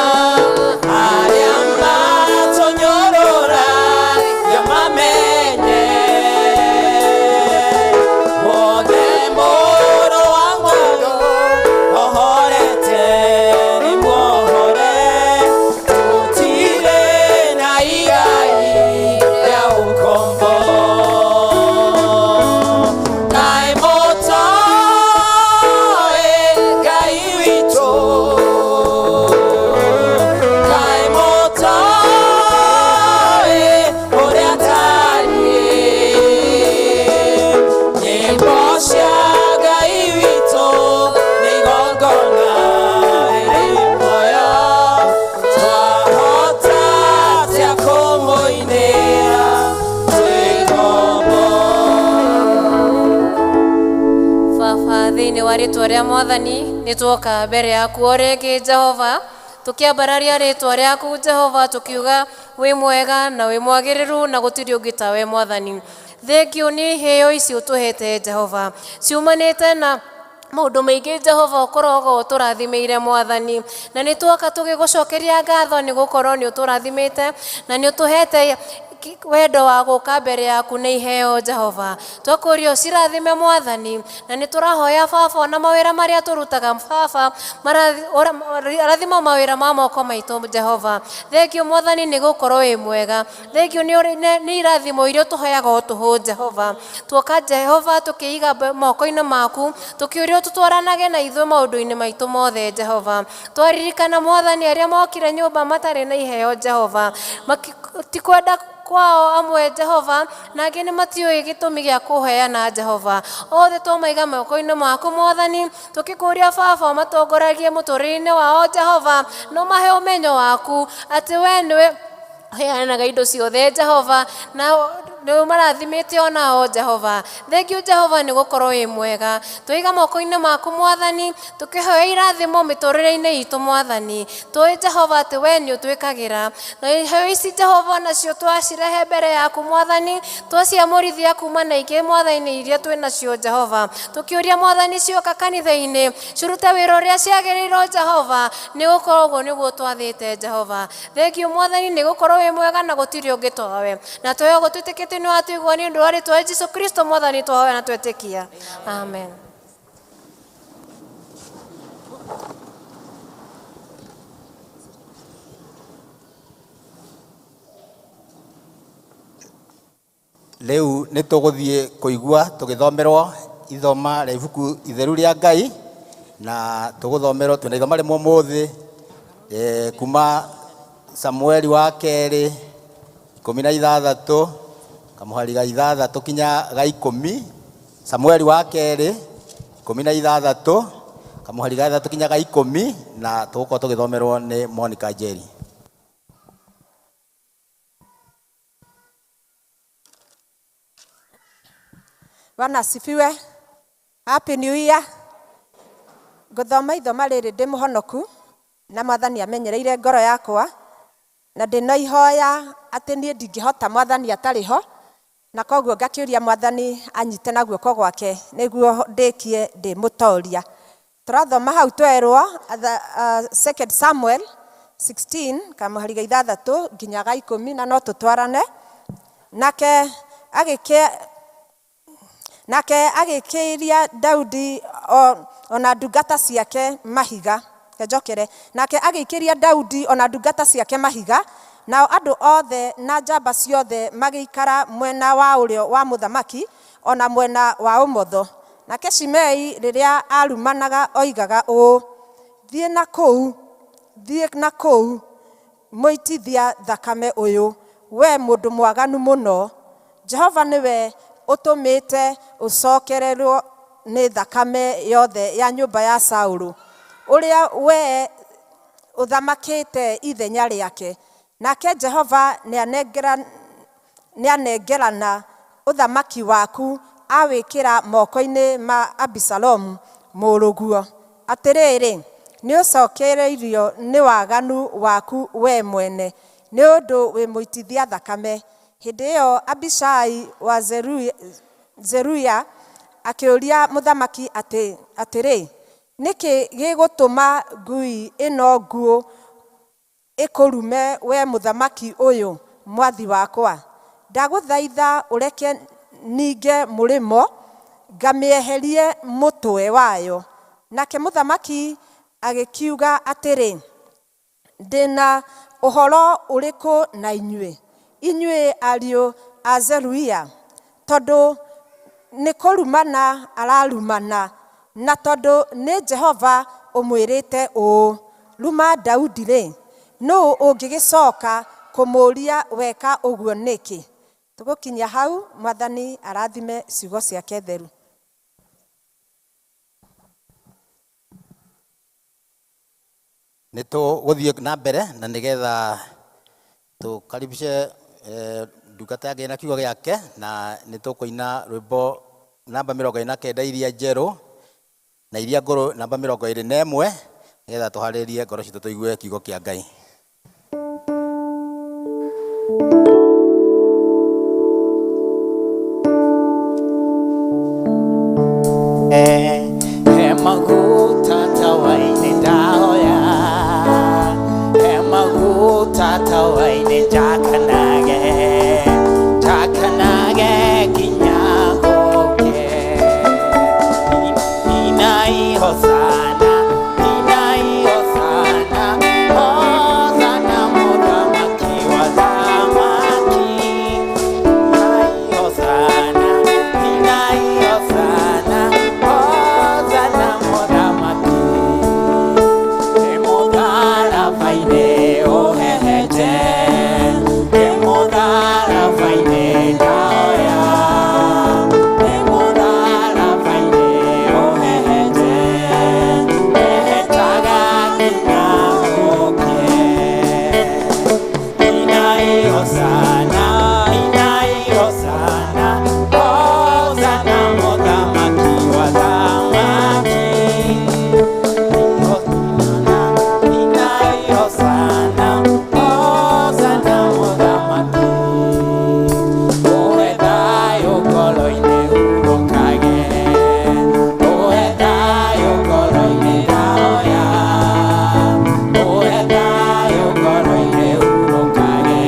arĩa matũnyũrũra mamenye. Wothe mũrũ wa mũndũ ohorete nĩ muohore, tũtirĩ na igai rĩa ũkombo. Kaĩ mũtoĩ Ngai witũ? Kaĩ mũtoĩ ũrĩa atariĩ? Nyĩmbo cia Ngai witũ nĩ igongona rĩrĩ muoyo, twahota atĩa kũmũinĩra twĩ ngombo? Baba, thĩinĩ wa rĩtwa rĩa Mwathani nĩ tuoka mbere yaku o rĩngĩ Jehova, tũkĩambararia rĩtwa rĩaku Jehova, tũkiuga wĩ mwega na wĩ mwagĩrĩru na gũtirĩ ũngĩ tawe Mwathani. Thengiũ nĩ iheo ici ũtũhete Jehova, ciumanĩte na maũndũ maingĩ Jehova ũkoragwo ũtũrathimĩire Mwathani, na nĩ tuoka tũgĩgũcokeria ngatho nĩ gũkorwo nĩ ũtũrathimĩte na nĩ ũtũhete wendo wa gũka mbere yaku na iheo Jehova. Twakũria ũcirathime Mwathani, na nĩ tũrahoya Baba ona mawĩra marĩa tũrutaga Baba, rathima mawĩra ma moko maitũ Jehova. Thengiũ Mwathani nĩ gũkorwo wĩ mwega, thengiũ nĩ irathimo iria ũtũheaga o tũhũ Jehova. Tuoka Jehova tũkĩiga moko-inĩ maku, tũkĩũria ũtũtwaranage na ithuĩ maũndũ-inĩ maitũ mothe Jehova. Twaririkana Mwathani arĩa mokire nyũmba matarĩ na iheo Jehova, ti kwenda kwao amwe Jehova, na angĩ nĩ matiũĩ gĩtũmi gĩa kũheana Jehova. Othe twamaiga moko-inĩ maku Mwathani, tũkĩkũria Baba ũmatongoragie mũtũrĩre-inĩ wao Jehova, no mahe ũmenyo waku atĩ we nĩwe ũheanaga indo ciothe Jehova, na nĩ ũmarathimĩte onao Jehova. Thengiũ Jehova nĩ gũkorwo wĩ mwega. Twaiga moko-inĩ maku Mwathani, tũkĩhoya irathimo mĩtũrĩre-inĩ itũ Mwathani. Tũĩ Jehova atĩ we nĩ ũtwĩkagĩra, na iheo ici Jehova nacio twacirehe mbere yaku Mwathani, twaciamũrithia kuma na ingĩ Mwathani iria twĩ nacio Jehova. Tũkĩũria Mwathani cioka kanitha-inĩ cirute wĩra ũrĩa ciagĩrĩirwo Jehova, nĩ gũkorwo ũguo nĩguo twathĩte Jehova. Thengiũ Mwathani nĩ gũkorwo wĩ mwega na gũtirĩ ũngĩ tawe, na twĩhogo twĩtĩkĩtie nĩ watũigua nĩ ũndũ wa rĩtwa rĩa Jesũ Kristo Mwathani twahoya na twetĩkia. Amen. Rĩu nĩ tũgũthiĩ kũigua tũgĩthomerwo ithoma rĩa ibuku itheru rĩa Ngai, na tũgũthomerwo twĩna ithoma rĩmwe ũmũthĩ kuma Samueli wa kerĩ 16 kamũhari ga 6 kinya ga 10. Samueli wa kerĩ 16 kamũhari ga 6 kinya ga 10, na tũgũkorwo tũgĩthomerwo nĩ Monica Njeri. Bwana asifiwe. Happy New Year. Ngũthoma ithoma rĩrĩ ndĩ mũhonoku na mwathani amenyereire ngoro yakwa na ndĩna ihoya atĩ niĩ ndingĩhota mwathani atarĩ ho na koguo ngakĩũria mwathani anyite na guoko gwake nĩguo ndĩkie ndĩ mũtoria. Tũrathoma hau twerwo 2 Samuel 16 kamũhari ga 6 nginya ga 10 na no tũtwarane. Nake agĩkĩria Daudi ona ndungata ciake mahiga. Njokere. Nake agĩikĩria Daudi ona ndungata ciake mahiga, nao andũ othe na njamba ciothe magĩikara mwena wa ũrĩo wa mũthamaki ona mwena wa ũmotho. Nake Shimei rĩrĩa arumanaga oigaga ũũ, thiĩ na kũu, thiĩ na kũu, mũitithia thakame ũyũ, we mũndũ mwaganu mũno. Jehova nĩwe ũtũmĩte ũcokererwo nĩ thakame yothe ya nyũmba ya Saũlũ, ũrĩa we ũthamakĩte ithenya rĩake. Nake Jehova nĩanengerana ũthamaki waku awĩkĩra moko-inĩ ma Abisalomu mũrũguo. Atĩrĩrĩ, nĩũcokereirio nĩ waganu waku we mwene, nĩ ũndũ wĩ mũitithia thakame. Hĩndĩ ĩyo Abishai wa Zeruia akĩũria mũthamaki atĩrĩ, nĩkĩ gĩgũtũma ngui ĩno nguũ ĩkũrume we mũthamaki ũyũ mwathi wakwa? Ndagũthaitha ũreke ninge mũrĩmo ngamĩeherie mũtwe wayo. Nake mũthamaki agĩkiuga atĩrĩ, ndĩna ũhoro ũrĩkũ na inyuĩ, inyuĩ ariũ a Zeruia? Tondũ nĩ kũrumana ararumana, na tondũ nĩ Jehova ũmwĩrĩte ũũ, ruma Daudi rĩ, nũũ ũngĩgĩcoka kũmũũria weka ũguo nĩkĩ? Tũgũkinyia hau, mwathani arathime ciugo ciake theru. Nĩ tũgũthiĩ na mbere na nĩgetha tũkaribishe ndungata ya Ngai na kiugo gĩake, na nĩ tũkũina rwĩmbo namba 49 iria njerũ na iria ngũrũ namba 21 nĩgetha tũharĩrie ngoro citũ tũigue kiugo kĩa Ngai. He maguta tawaine ndahoya, he maguta tawaine njakanage, njakanage nginya gũke. Inai hosana, inai hosana, hosana mũthamaki wa thamaki. Inai hosana, inai hosana, hosana mũthamaki. Nĩ mũtharaba-inĩ ũhehete, nĩ mũtharaba-inĩ ndahoya, nĩ mũtharaba-inĩ ũhehete, ehetaga nginya gũke. Inai hosana, inai hosana, hosana mũthamaki wa thamaki. Inai hosana, hosana mũthamaki. Ũhe thayũ ngoro-inĩ hurũkage, ũhe thayũ ngoro-inĩ ndahoya, ũhe thayũ ngoro-inĩ hurũkage.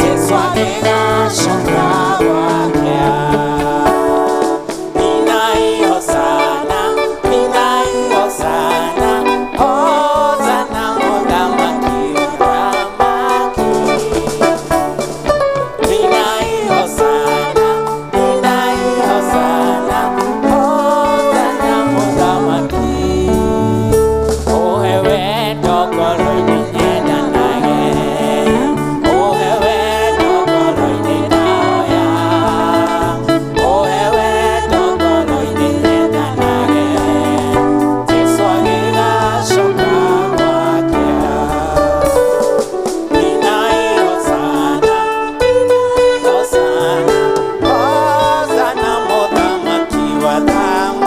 Jesũ agĩgacoka gwake. Inai hosana, inai hosana, hosana mũthamaki wa thamaki. Inai hosana, inai hosana, hosana mũthamaki. Ũhe wendo ngoro-inĩ nyendanage, ũhe wendo ngoro-inĩ ndahoya, ũhe wendo ngoro-inĩ nyendanage. Jesũ agĩgacoka gwake. Inai hosana, inai hosana, hosana mũthamaki wa thamaki.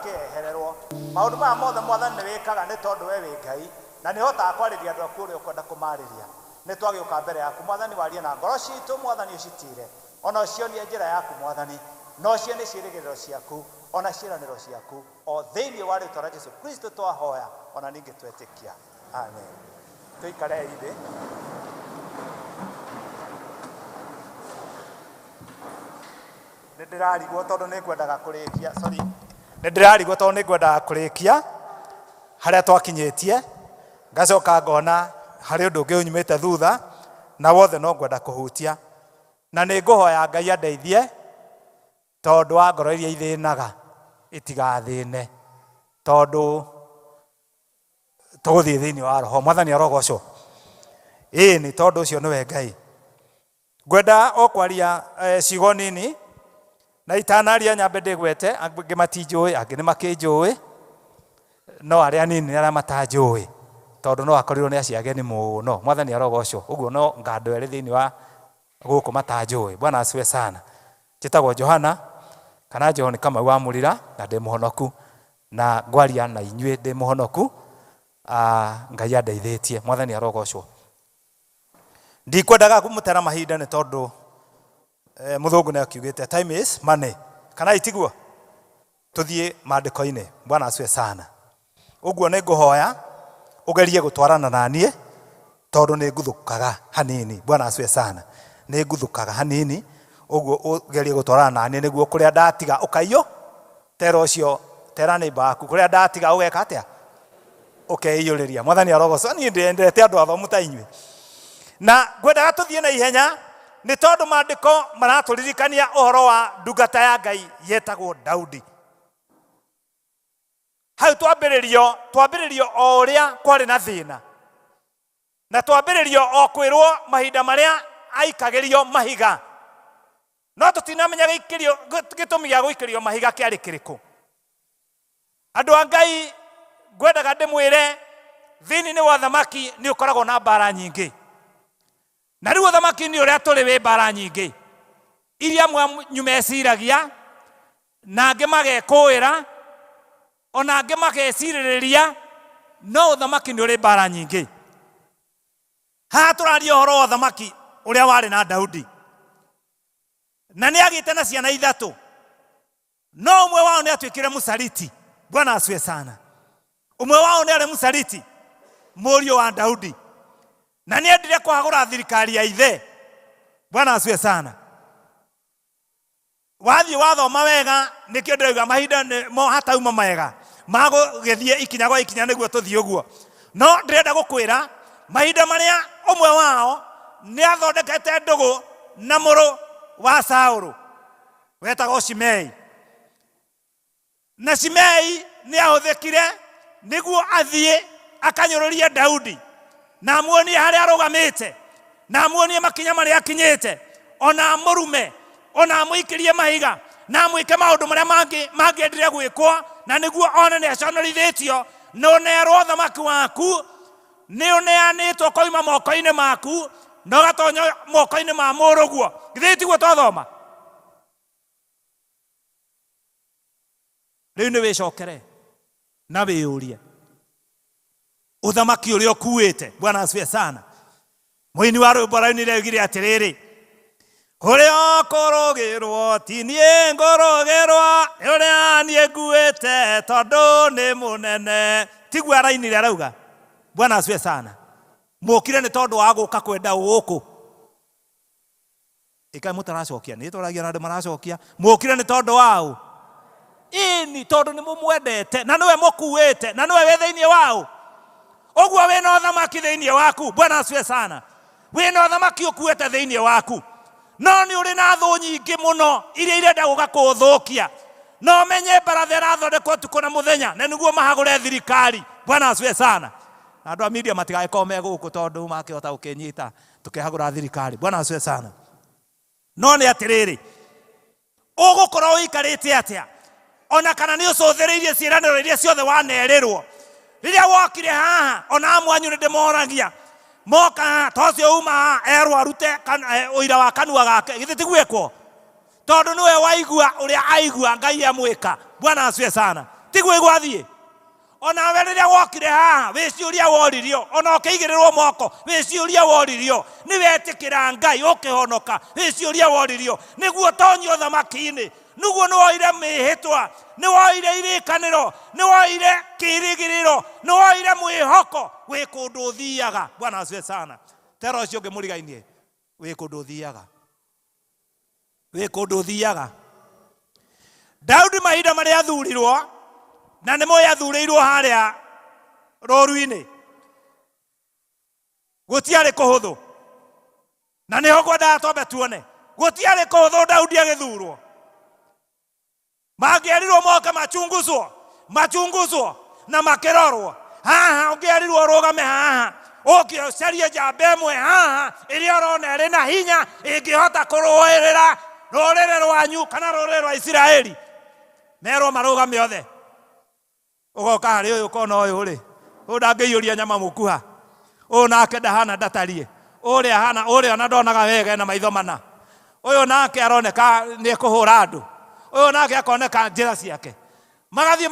Ũgakĩehererwo. Maũndũ maya mothe, Mwathani, nĩ wĩkaga nĩ tondũ we wĩ Ngai na nĩ hotaga kwarĩria andũ aku ũrĩa ũkwenda kũmarĩria. Nĩ twagĩũka mbere yaku, Mwathani, warie na ngoro citũ, Mwathani, ũcitire ona ũcionie njĩra yaku, Mwathani, na ũcione ciĩrĩgĩrĩro ciaku ona ciĩranĩro ciaku, o thĩinĩ wa rĩtwa rĩa Jesu Kristo twahoya ona ningĩ twetĩkia, amen. Tũikarei thĩ. Nĩ ndĩrarigwo tondũ nĩ ngwendaga kũrĩkia, sorry, nĩ ndĩrarigwo tondũ nĩ ngwendaga kũrĩkia harĩa twakinyĩtie, ngacoka ngona harĩ ũndũ ũngĩ ũnyumĩte thutha na wothe no ngwenda kũhutia, na nĩ ngũhoya Ngai andeithie tondũ wa ngoro iria ithĩnaga itigathĩne, tondũ tũgũthiĩ thĩinĩ wa roho. Mwathani arogocwo. Ĩĩ, nĩ tondũ ũcio nĩwe Ngai. Ngwenda o kwaria ciugo nini, na itanaria nyambe ndĩgwete, angĩ matinjũĩ, angĩ nĩ makĩnjũĩ, no arĩa anini nĩ arĩa matanjũĩ, tondũ no akorirwo nĩ acio ageni mũno. Mwathani arogocwo. Ũguo no ngando erĩ thĩinĩ wa gũkũ matanjũĩ. Bwana asifiwe sana. Njĩtagwo Johana kana John Kamau wa Mũrira, na ndĩ mũhonoku, na ngwaria na inyuĩ ndĩ mũhonoku. Ngai andeithĩtie. Mwathani arogocwo. Ndikwendaga kũmũtera mahinda nĩ tondũ mũthũngũ nĩ akiugĩte time is money, kana itiguo? Tũthiĩ maandĩko-inĩ. Bwana asifiwe sana. Ũguo nĩ ngũhoya ũgerie gũtwarana na niĩ tondũ nĩ nguthũkaga hanini. Bwana asifiwe sana. Nĩ nguthũkaga hanini, ũguo ũgerie gũtwarana na niĩ nĩguo kũrĩa ndatiga ũkaiyũ tera ũcio, tera neighbor waku kũrĩa ndatiga ũgeka atĩa, ũkeiyũrĩria. Mwathani arogocwo. Niĩ ndendete andũ athomu ta inyuĩ, na ngwendaga tũthiĩ na ihenya nĩ tondũ maandĩko maratũririkania ũhoro wa ndungata ya Ngai yetagwo Daudi. Hau twambĩrĩrio o ũrĩa kwarĩ na thĩna, na twambĩrĩrio o kwĩrwo mahinda marĩa aikagĩrio mahiga, no tũtinamenya gĩtũmi gĩa gũikĩrio mahiga kĩarĩ kĩrĩkũ. Andũ a Ngai, ngwendaga ndĩmwĩre thĩinĩ wa ũthamaki nĩ ũkoragwo na mbara nyingĩ, na rĩu ũthamaki-inĩ ũrĩa tũrĩ wĩ mbara nyingĩ iria mwanyu meciragia, na angĩ magekũĩra, ona angĩ magecirĩrĩria, no ũthamaki nĩ ũrĩ mbara nyingĩ. Haha tũraria ũhoro wa ũthamaki ũrĩa warĩ na Daudi, na nĩ agĩte na ciana ithatũ, no ũmwe wao nĩ atuĩkire mũsaliti. Bwana asifiwe sana. Ũmwe wao nĩ arĩ mũsaliti, mũriũ wa Daudi, na nĩ endire kũhagũra thirikari ya ithe. Bwana asifiwe sana. Wathiĩ wathoma wega, nĩkĩo ndĩrauga mahinda nĩ mo hatauma mega magũgĩthiĩ ikinya gwa ikinya nĩguo tũthiĩ ũguo, no ndĩrenda gũkwĩra mahinda marĩa ũmwe wao nĩ athondekete ndũgũ na mũrũ wa Saũlũ wetagwo Shimei, na Shimei nĩ ahũthĩkire nĩguo athiĩ akanyũrũrie Daudi na amuonie harĩa arũgamĩte, na amuonie makinya marĩa akinyĩte, ona amũrume, ona amũikĩrie mahiga, na amwĩke maũndũ marĩa mangĩ mangĩendire gwĩkwo, na nĩguo one nĩ aconorithĩtio, na ũnerwo ũthamaki waku nĩ ũneanĩtwo koima moko-inĩ maku na ũgatonya moko-inĩ ma mũrũguo. Githĩ tiguo twathoma? Rĩu nĩ wĩcokere na wĩyũrie ũthamaki ũrĩa ũkuĩte. Bwana asifiwe sana. Mũini wa rwĩmbo arainire oigire atĩrĩrĩ, ũrĩa ũkũrũgĩrwo ti niĩ ngũrũgĩrwo, nĩ ũrĩa niĩ nguĩte tondũ nĩ mũnene. Tiguo arainire arauga? Bwana asifiwe sana. Mũkire nĩ tondũ wa gũka kwenda gũkũ ĩkaĩ mũtaracokia, nĩ tũragia na andũ maracokia. Mũkire nĩ tondũ wa ũ? Ĩni, tondũ nĩ mũmwendete na nĩwe mũkuĩte na nĩwe wĩ thĩinĩ wa ũ. Ũguo wĩna ũthamaki thĩinĩ waku. Bwana asifiwe sana. Wĩna ũthamaki ũkuĩte thĩinĩ waku, no nĩ ũrĩ na thũ nyingĩ mũno iria irenda gũka kũũthũkia, no menye mbaratha ĩrathondekwo ũtukũ na mũthenya na nĩguo mahagũre thirikari. Bwana asifiwe sana. Na andũ a media matigagĩkorwo me gũkũ tondũ makĩhota gũkĩnyita tũkĩhagũra thirikari. Bwana asifiwe sana. No nĩ atĩrĩrĩ, ũgũkorwo ũikarĩte atĩa ona kana nĩ ũcũthĩrĩirie ciĩranĩro iria ciothe wanerĩrwo rĩrĩa wokire haha? Ona amwe anyu nĩ ndĩmoragia moka haha, ta ũcio uma haha erwo arute ũira wa kanua gake. Githĩ ti gwĩkwo? Tondũ nĩwe waigua ũrĩa aigua Ngai amwĩka. Bwana asifiwe sana. Tiguo igwathiĩ. Onawe rĩrĩa wokire haha wĩciũria woririo, ona ũkĩigĩrĩrwo moko wĩciũria woririo, nĩ wetĩkĩra Ngai ũkĩhonoka wĩciũria woririo, nĩguo ũtonye ũthamaki-inĩ, nĩguo nĩ woire mĩhĩtwa, nĩ woire irĩkanĩro, nĩ woire kĩĩrĩgĩrĩro, nĩ woire mwĩhoko, wĩ kũndũ ũthiaga. Bwana asifiwe sana. Tera ũcio ũngĩ mũrigainie, wĩ kũndũ ũthiaga, wĩ kũndũ ũthiaga. Daudi mahinda marĩa athurirwo, na nĩ mũĩ athurĩirwo harĩa rũru-inĩ, gũtiarĩ kũhũthũ, na nĩho ngwendaga twambe tuone gũtiarĩ kũhũthũ Daudi agĩthurwo. Mangĩerirwo moke machunguzwo, machunguzwo na makĩrorwo. Haha ũngĩerirwo ũrũgame haha, ũke ũcarie njamba ĩmwe haha ĩrĩa ũrona ĩrĩ na hinya ĩngĩhota kũrũĩrĩra rũrĩrĩ rwanyu kana rũrĩrĩ rwa Isiraeli, merwo marũgame othe. Ũgoka harĩ ũyũ ũkona ũyũ rĩ, ũyũ ndangĩiyũria nyama mũkuha, ũyũ nake ndahana ndatariĩ, ũrĩa ahana, ũrĩa ona ndonaga wega ena maitho mana, ũyũ nake aroneka nĩ ekũhũra andũ, ũyũ nake akoneka njĩra ciake. Magathiĩ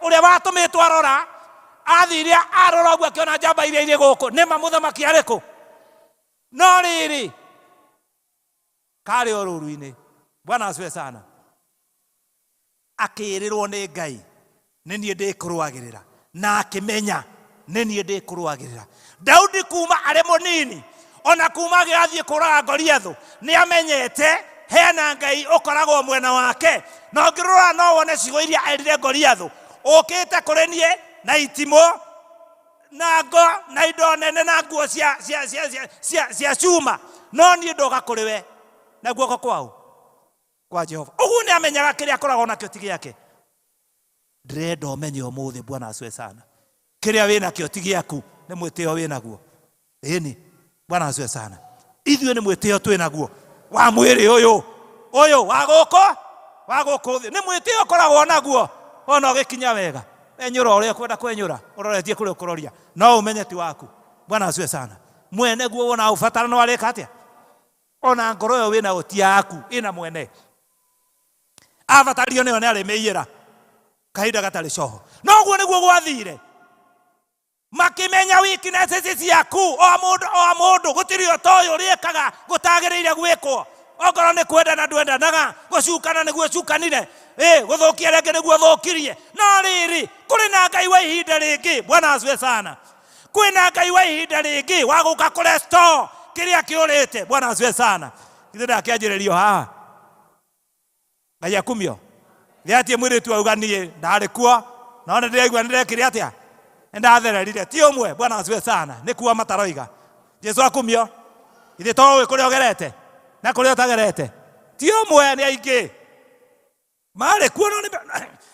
ũrĩa watũmĩtwo arora, athire arora ũguo akĩona njamba iria irĩ gũkũ, nĩma mũthamaki arĩ kũ? No rĩrĩ, karĩ o rũru-inĩ. Bwana asifiwe sana. Akĩĩrĩrwo nĩ Ngai, nĩ niĩ ndĩkũrũagĩrĩra, na akĩmenya nĩ niĩ ndĩkũrũagĩrĩra. Daudi kuma arĩ mũnini, ona kuma agĩgathiĩ kũũraga Goliathũ, nĩ amenyete hena Ngai ũkoragwo mwena wake. Na ũngĩrora no wone ciugo iria erire Goliathũ, ũkĩte kũrĩ niĩ na itimũ na ngo na indo nene na nguo cia cuma, no niĩ ndoka kũrĩ we na guoko kwao kwa Jehova. Ũguo nĩ amenyaga kĩrĩa akoragwo nakĩo ti gĩake. Ndĩrenda ũmenye ũmũthĩ, Bwana asifiwe sana, kĩrĩa wĩnakĩo ti gĩaku, nĩ mwĩtĩo wĩnaguo. Ĩni, Bwana asifiwe sana. Ithuĩ nĩ mwĩtĩo twĩnaguo wa mwĩrĩ ũyũ, ũyũ wa gũkũ, wa gũkũ thĩ, nĩ mwĩtĩo ũkoragwo naguo. Wona ũgĩkinya wega, enyũra ũrĩa ũkwenda kwenyũra, ũroretie kũrĩa ũkũroria, no ũmenye ti waku. Bwana asifiwe sana. Mwene guo wona ũbatara no arĩka atĩa? Ona ngoro ĩyo wĩnayo ti yaku, ĩna mwene. Abatario nĩyo nĩ arĩmĩiyĩra kahinda gatarĩ coho. No ũguo nĩguo gwathire. Makĩmenya weaknesses ciaku, o mũndũ, o mũndũ, gũtirĩ ũndũ ũyũ ũrĩkaga gũtagĩrĩire gwĩkwo. Okorwo nĩ kwendana ndwendanaga, gũcukana nĩguo ũcukanire, gũthũkia rĩngĩ nĩguo ũthũkirie. No rĩrĩ, kũrĩ na Ngai wa ihinda rĩngĩ. Bwana asifiwe sana. Kwĩna Ngai wa ihinda rĩngĩ wa gũka kũrestore kĩrĩa kĩũrĩte. Bwana asifiwe sana. Ithe ndakĩanjĩrĩrio haha. Ngai akumio. Rĩatie mwĩrĩtu auga niĩ ndarĩ kuo, no nĩ ndĩraigua nĩ ndekire atĩa? Nĩ ndathererire. Ti ũmwe. Bwana asifiwe sana. Nĩ kuo mataroiga. Jesu akumio. Ithe to ũĩ kũrĩa ũgerete na kũrĩa ũtagerete. Ti ũmwe, nĩ aingĩ. Marĩ kuo no nĩ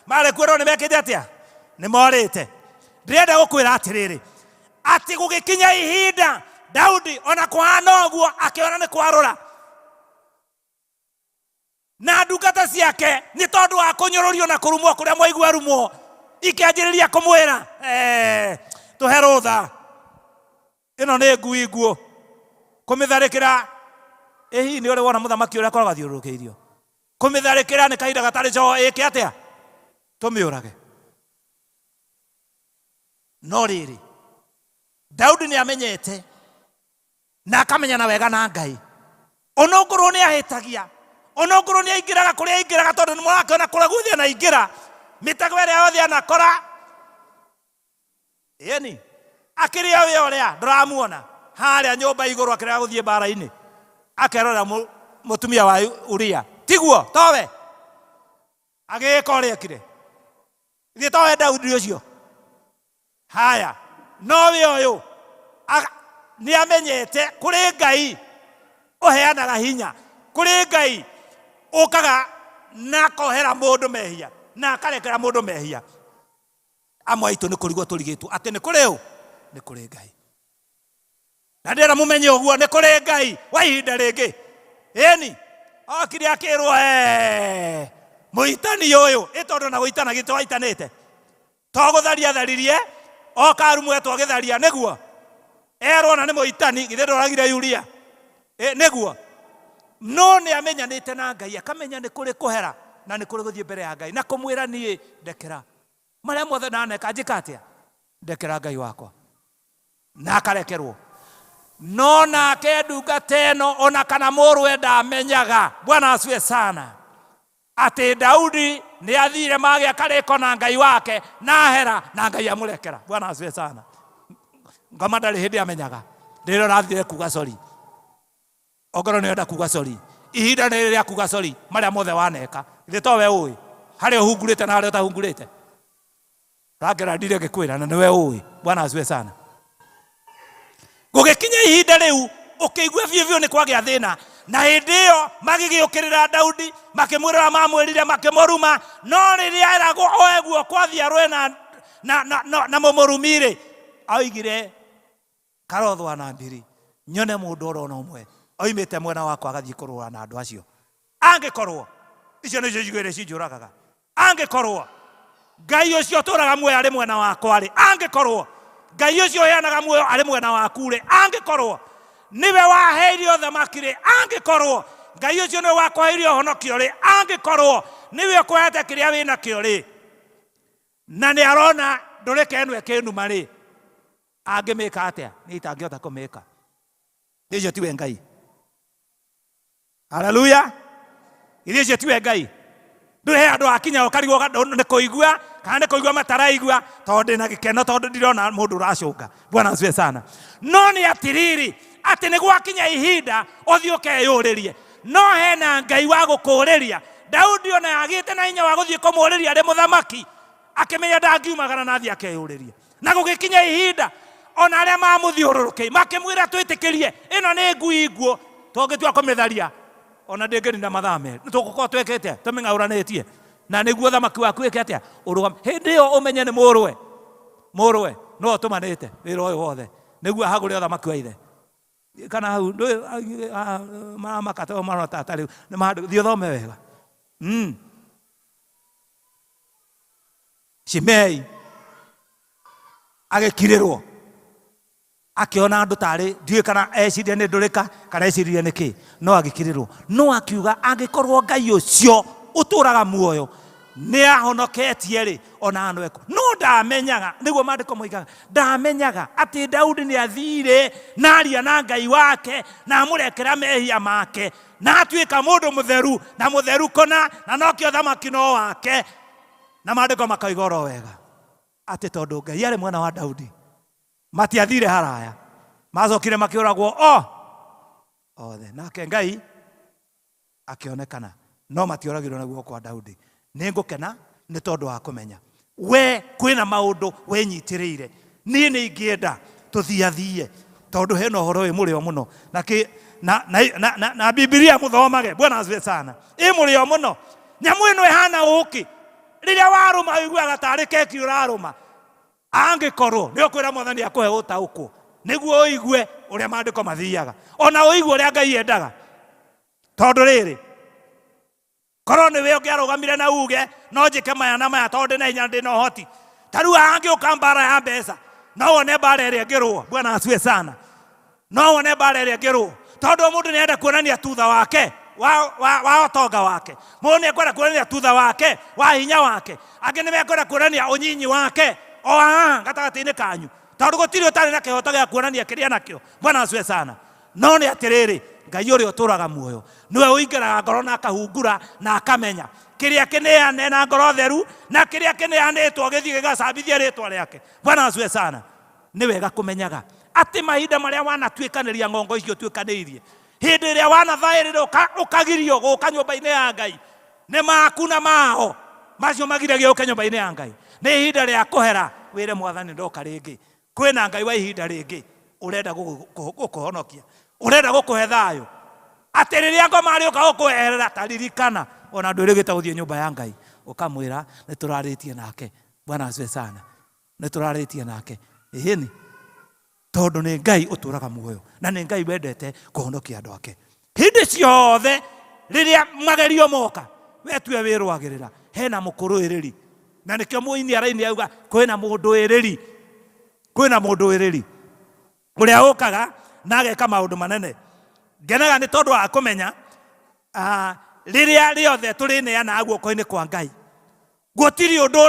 marĩ kuo no nĩ mekĩte atĩa? Nĩ morĩte. Ndĩrenda gũkwĩra atĩrĩrĩ, atĩ gũgĩkinya ihinda Daudi ona kũhana ũguo akĩona nĩ kwarũra, na ndungata ciake nĩ tondũ wa kũnyũrũrio na kũrumwo kũrĩa mwaigua rumwo, ikĩanjĩrĩria kũmwĩra, tũhe rũtha, ĩno nĩ ngui nguũ kũmĩtharĩkĩra. Ĩ hihi nĩ ũrĩ wona mũthamaki ũrĩa akoragwo athiũrũrũkĩirio? Kũmĩtharĩkĩra nĩ kahinda gatarĩ coho, ĩke atĩa? Tũmĩũrage. No rĩrĩ, Daudi nĩ amenyete na akamenyana wega na Ngai. Onokorwo nĩ ahĩtagia, onokorwo nĩ aingĩraga kũrĩa aingĩraga, tondũ nĩ mũrakĩona kũrĩa guothe anaingĩra, mĩtego ĩrĩa yothe anakora, ĩni akĩrĩa wĩ ũrĩa ndũramuona harĩa nyũmba igũrũ akĩrega gũthiĩ mbara-inĩ, akerorera mũtumia wa Uria, tiguo? Towe agĩĩka ũrĩa ekire, ithuĩ towe Daudi ũcio. Haya, no wĩ ũyũ nĩ amenyete kũrĩ Ngai ũheanaga hinya, kũrĩ Ngai ũkaga na akohera mũndũ mehia na akarekera mũndũ mehia. Amwe aitũ nĩ kũrigwo tũrigĩtwo atĩ nĩ kũrĩ ũ? Nĩ kũrĩ Ngai. Na ndĩrenda mũmenye ũguo, nĩ kũrĩ Ngai wa ihinda rĩngĩ. Ĩni, okire akĩrwo, mũitani ũyũ, ĩ tondũ na gũitana githĩ waitanĩte, to gũtharia atharirie, oka arumwo etwo gĩtharia, nĩguo erwo na nĩ mũitani, githĩ ndoragire Uria? Nĩguo. No nĩ amenyanĩte na Ngai, akamenya nĩ kũrĩ kũhera. Na nĩ kũrĩ gũthiĩ mbere ya Ngai na kũmwĩra niĩ ndekera marĩa mothe ndaneka, njĩka atĩa? Ndekera Ngai wakwa, na akarekerwo. No nake ndungata ĩno ona kana mũrũwe ndamenyaga, Bwana asiwe sana, atĩ Daudi nĩ athire magĩa karĩko na Ngai wake na ahera na Ngai amũrekera. Bwana asiwe sana. Ngoma ndarĩ hĩndĩ amenyaga rĩrĩa ũrathire kuga sorry. Ongorwo nĩ ũrenda kuga sorry, ihinda nĩ rĩrĩa kuga sorry marĩa mothe waneka. Githĩ to we ũĩ harĩa ũhungurĩte na harĩa ũtahungurĩte? Rangera ndire ngĩkwĩra na nĩwe ũĩ. Bwana asiwe sana. Gũgĩkinya ihinda rĩu ũkĩigua biũ biũ nĩ kwagĩa thĩna, na hĩndĩ ĩyo magĩgĩũkĩrĩra Daudi, makĩmwĩrĩra mamwĩrire, makĩmũruma. No rĩrĩa eragwo oe guoko athiĩ arũe na mũmũrumi-rĩ, oigire karothwa na mbiri nyone mũndũ oro na ũmwe oimĩte mwena wakwa agathiĩ kũrũa na andũ acio. Angĩkorwo icio nĩcio ciugo iria cinjũragaga, angĩkorwo Ngai ũcio ũtũũraga muoyo arĩ mwena wakwa rĩ, angĩkorwo Ngai ũcio ũheanaga muoyo arĩ mwena waku rĩ, angĩkorwo nĩwe waheire ũthamaki rĩ, angĩkorwo Ngai ũcio nĩwe wakũheire ũhonokio rĩ, angĩkorwo nĩwe ũkũhete kĩrĩa wĩ nakĩo rĩ, na nĩ arona ndũrĩka ĩno ĩkĩnuma rĩ, angĩmĩka atĩa? Niĩ itangĩhota kũmĩka. Ũcio tiwe Ngai. Haleluya. Ithuĩ ũcio tiwe Ngai. Ndũrĩ he andũ akinya ũkarigwo nĩ kũigua kana nĩ kũigua mataraigua, tondũ ndĩna gĩkeno tondũ ndirona mũndũ ũracũnga. Bwana asifiwe sana. No nĩ atĩrĩrĩ, atĩ nĩ gwakinya ihinda ũthiĩ ũkeyũrĩrie, no hena Ngai wa gũkũũrĩria. Daudi ona agĩte na hinya wa gũthiĩ kũmũũrĩria arĩ mũthamaki, akĩmenya ndangiumagara na athiĩ akeyũrĩrie. Na gũgĩkinya ihinda ona arĩa mamũthiũrũrũkĩirie makĩmwĩra twĩtĩkĩrie, ĩno nĩ ngui nguũ, tũngĩtua kũmĩtharia ona ndĩngĩrinda mathaa merĩ, nĩ tũgũkorwo twĩkĩte tũmĩng'aũranĩtie, na nĩguo ũthamaki waku wĩke atĩa? Ũrũgame. Hĩndĩ ĩyo ũmenye nĩ mũrũwe, mũrũwe no ũtũmanĩte wĩra ũyũ wothe nĩguo ahagũre ũthamaki wa ithe. Kana hau ndũĩ, maramaka to marona ta rĩu nĩ mahandũ, thiĩ ũthome wega. Shimei agĩkirĩrwo akĩona andũ tarĩ ndiũĩ kana eciria nĩ ndũrĩka kana eciririe nĩ kĩ, no agĩkirĩrwo, no akiuga angĩkorwo Ngai ũcio ũtũũraga muoyo nĩ ahonoketie rĩ, ona andũ eko. No ndamenyaga, nĩguo maandĩko moigaga, ndamenyaga atĩ Daudi nĩ athire na aria na Ngai wake na amũrekera mehia make na atuĩka mũndũ mũtheru na mũtheru kũna, na nokĩo thamaki no wake. Na maandĩko makoiga oro wega atĩ tondũ Ngai arĩ mwena wa Daudi, matiathire haraya, macokire makĩũragwo o othe, nake Ngai akĩonekana, no matioragirwo na guoko kwa Daudi. Nĩ ngũkena nĩ tondũ wa kũmenya we kwĩna maũndũ wenyitĩrĩire. Niĩ nĩ ingĩenda tũthiathie tondũ hena ũhoro wĩ mũrĩo mũno na kĩ na na na, na, na Biblia mũthomage. Bwana asifiwe sana. Ĩ mũrĩo mũno nyamũ ĩno ĩhana ũkĩ, rĩrĩa warũma ũiguaga tarĩ keki ũrarũma. Angĩkorwo nĩ ũkwĩra Mwathani akũhe ũtaũkwo nĩguo ũigue ũrĩa maandĩko mathiaga, ona ũigue ũrĩa Ngai endaga. Tondũ rĩrĩ, korwo nĩwe ũngĩarũgamire na uge no njĩke maya na maya tondũ ndĩna hinya, ndĩna ũhoti. Ta rĩu angĩũka mbara ya mbeca, no wone mbara ĩrĩa ĩngĩrũo. Bwana asifiwe sana. No wone mbara ĩrĩa ĩngĩrũo, tondũ mũndũ nĩ arenda kuonania thutha wake wa ũtonga wake, mũndũ nĩ ekwenda kuonania thutha wake wa hinya wake, angĩ nĩ mekwenda kuonania ũnyinyi wake o haha gatagatĩ-inĩ kanyu, tondũ gũtirĩ ũtarĩ na kĩhoto gĩa kuonania kĩrĩa nakĩo. Bwana asifiwe sana. No nĩ atĩrĩrĩ, Ngai ũrĩa ũtũũraga muoyo nĩwe ũingĩraga ngoro na akahungura na akamenya kĩrĩa kĩneane na ngoro theru na kĩrĩa kĩneanĩtwo gĩthiĩ gĩgacambithia rĩtwa rĩake. Bwana asifiwe sana. Nĩ wega kũmenyaga atĩ mahinda marĩa wanatuĩkanĩria ng'ongo icio ũtuĩkanĩirie, hĩndĩ ĩrĩa wanathaĩrĩra ũkagirio gũka nyũmba-inĩ ya Ngai, nĩ maku na mao macio magiragia ũke nyũmba-inĩ ya Ngai. Nĩ ihinda rĩa kũhera wĩre Mwathani ndoka rĩngĩ. Kwĩna Ngai wa ihinda rĩngĩ ũrenda gũkũhonokia, ũrenda gũkũhe thayũ, atĩ rĩrĩa ngoma arĩũka gũkweherera ta ririkana ona ndwĩrĩgĩte gũthiĩ nyũmba ya Ngai, ũkamwĩra nĩ tũrarĩtie nake. Bwana asifiwe sana. Nĩ tũrarĩtie nake. Ĩhĩni, tondũ nĩ Ngai ũtũũraga muoyo na nĩ Ngai wendete kũhonokia andũ ake. Hĩndĩ ciothe rĩrĩa magerio moka, we tiwe wĩrũagĩrĩra, hena mũkũrũĩrĩri. Na nĩkĩo mũini araini auga kwĩna mũndũĩrĩri, kwĩna mũndũĩrĩri ũrĩa ũkaga na ageka maũndũ manene. Ngenaga nĩ tondũ wa kũmenya, Rĩrĩa rĩothe tũrĩneanaga guoko-inĩ kwa Ngai, gũtirĩ ũndũ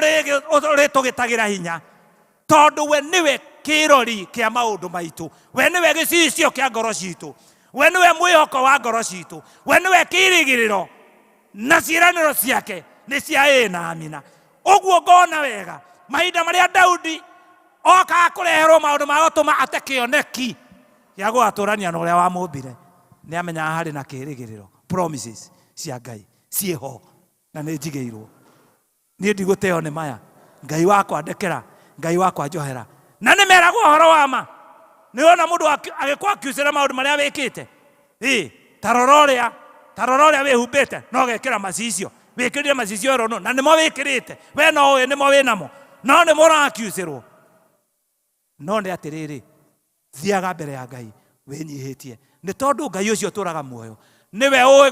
ũrĩtũgĩtagĩra hinya, tondũ we nĩwe kĩrori kĩa maũndũ maitũ, we nĩwe gĩcicio kĩa ngoro citũ, we nĩwe mwĩhoko wa ngoro citũ, we nĩwe kĩĩrĩgĩrĩro, na ciĩranĩro ciake nĩ cia ĩĩ na amina. Ũguo ngona wega mahinda marĩa Daudi okaga kũreherwo maũndũ ma gũtũma ate kĩoneki gĩa gũgatũrania na ũrĩa wamũmbire, nĩ amenyaga harĩ na kĩĩrĩgĩrĩro, promises cia Ngai ciĩho na nĩ njigĩirwo. Niĩ ndigũteo nĩ maya, Ngai wakwa ndekera, Ngai wakwa njohera. Na nĩ meragwo ũhoro wa ma. Nĩ wona mũndũ agĩkwakiucĩra maũndũ marĩa wĩkĩte, ĩ ta rora ũrĩa, ta rora ũrĩa wĩhumbĩte, no ũgekĩra macicio, wĩkĩrire macicio ĩro no, na nĩmo wĩkĩrĩte, we no ũĩ nĩmo wĩnamo, no nĩmo ũrakiucĩrwo. No nĩ atĩrĩrĩ, thiaga mbere ya Ngai wĩnyihĩtie, nĩ tondũ Ngai ũcio ũtũraga muoyo nĩwe ũĩ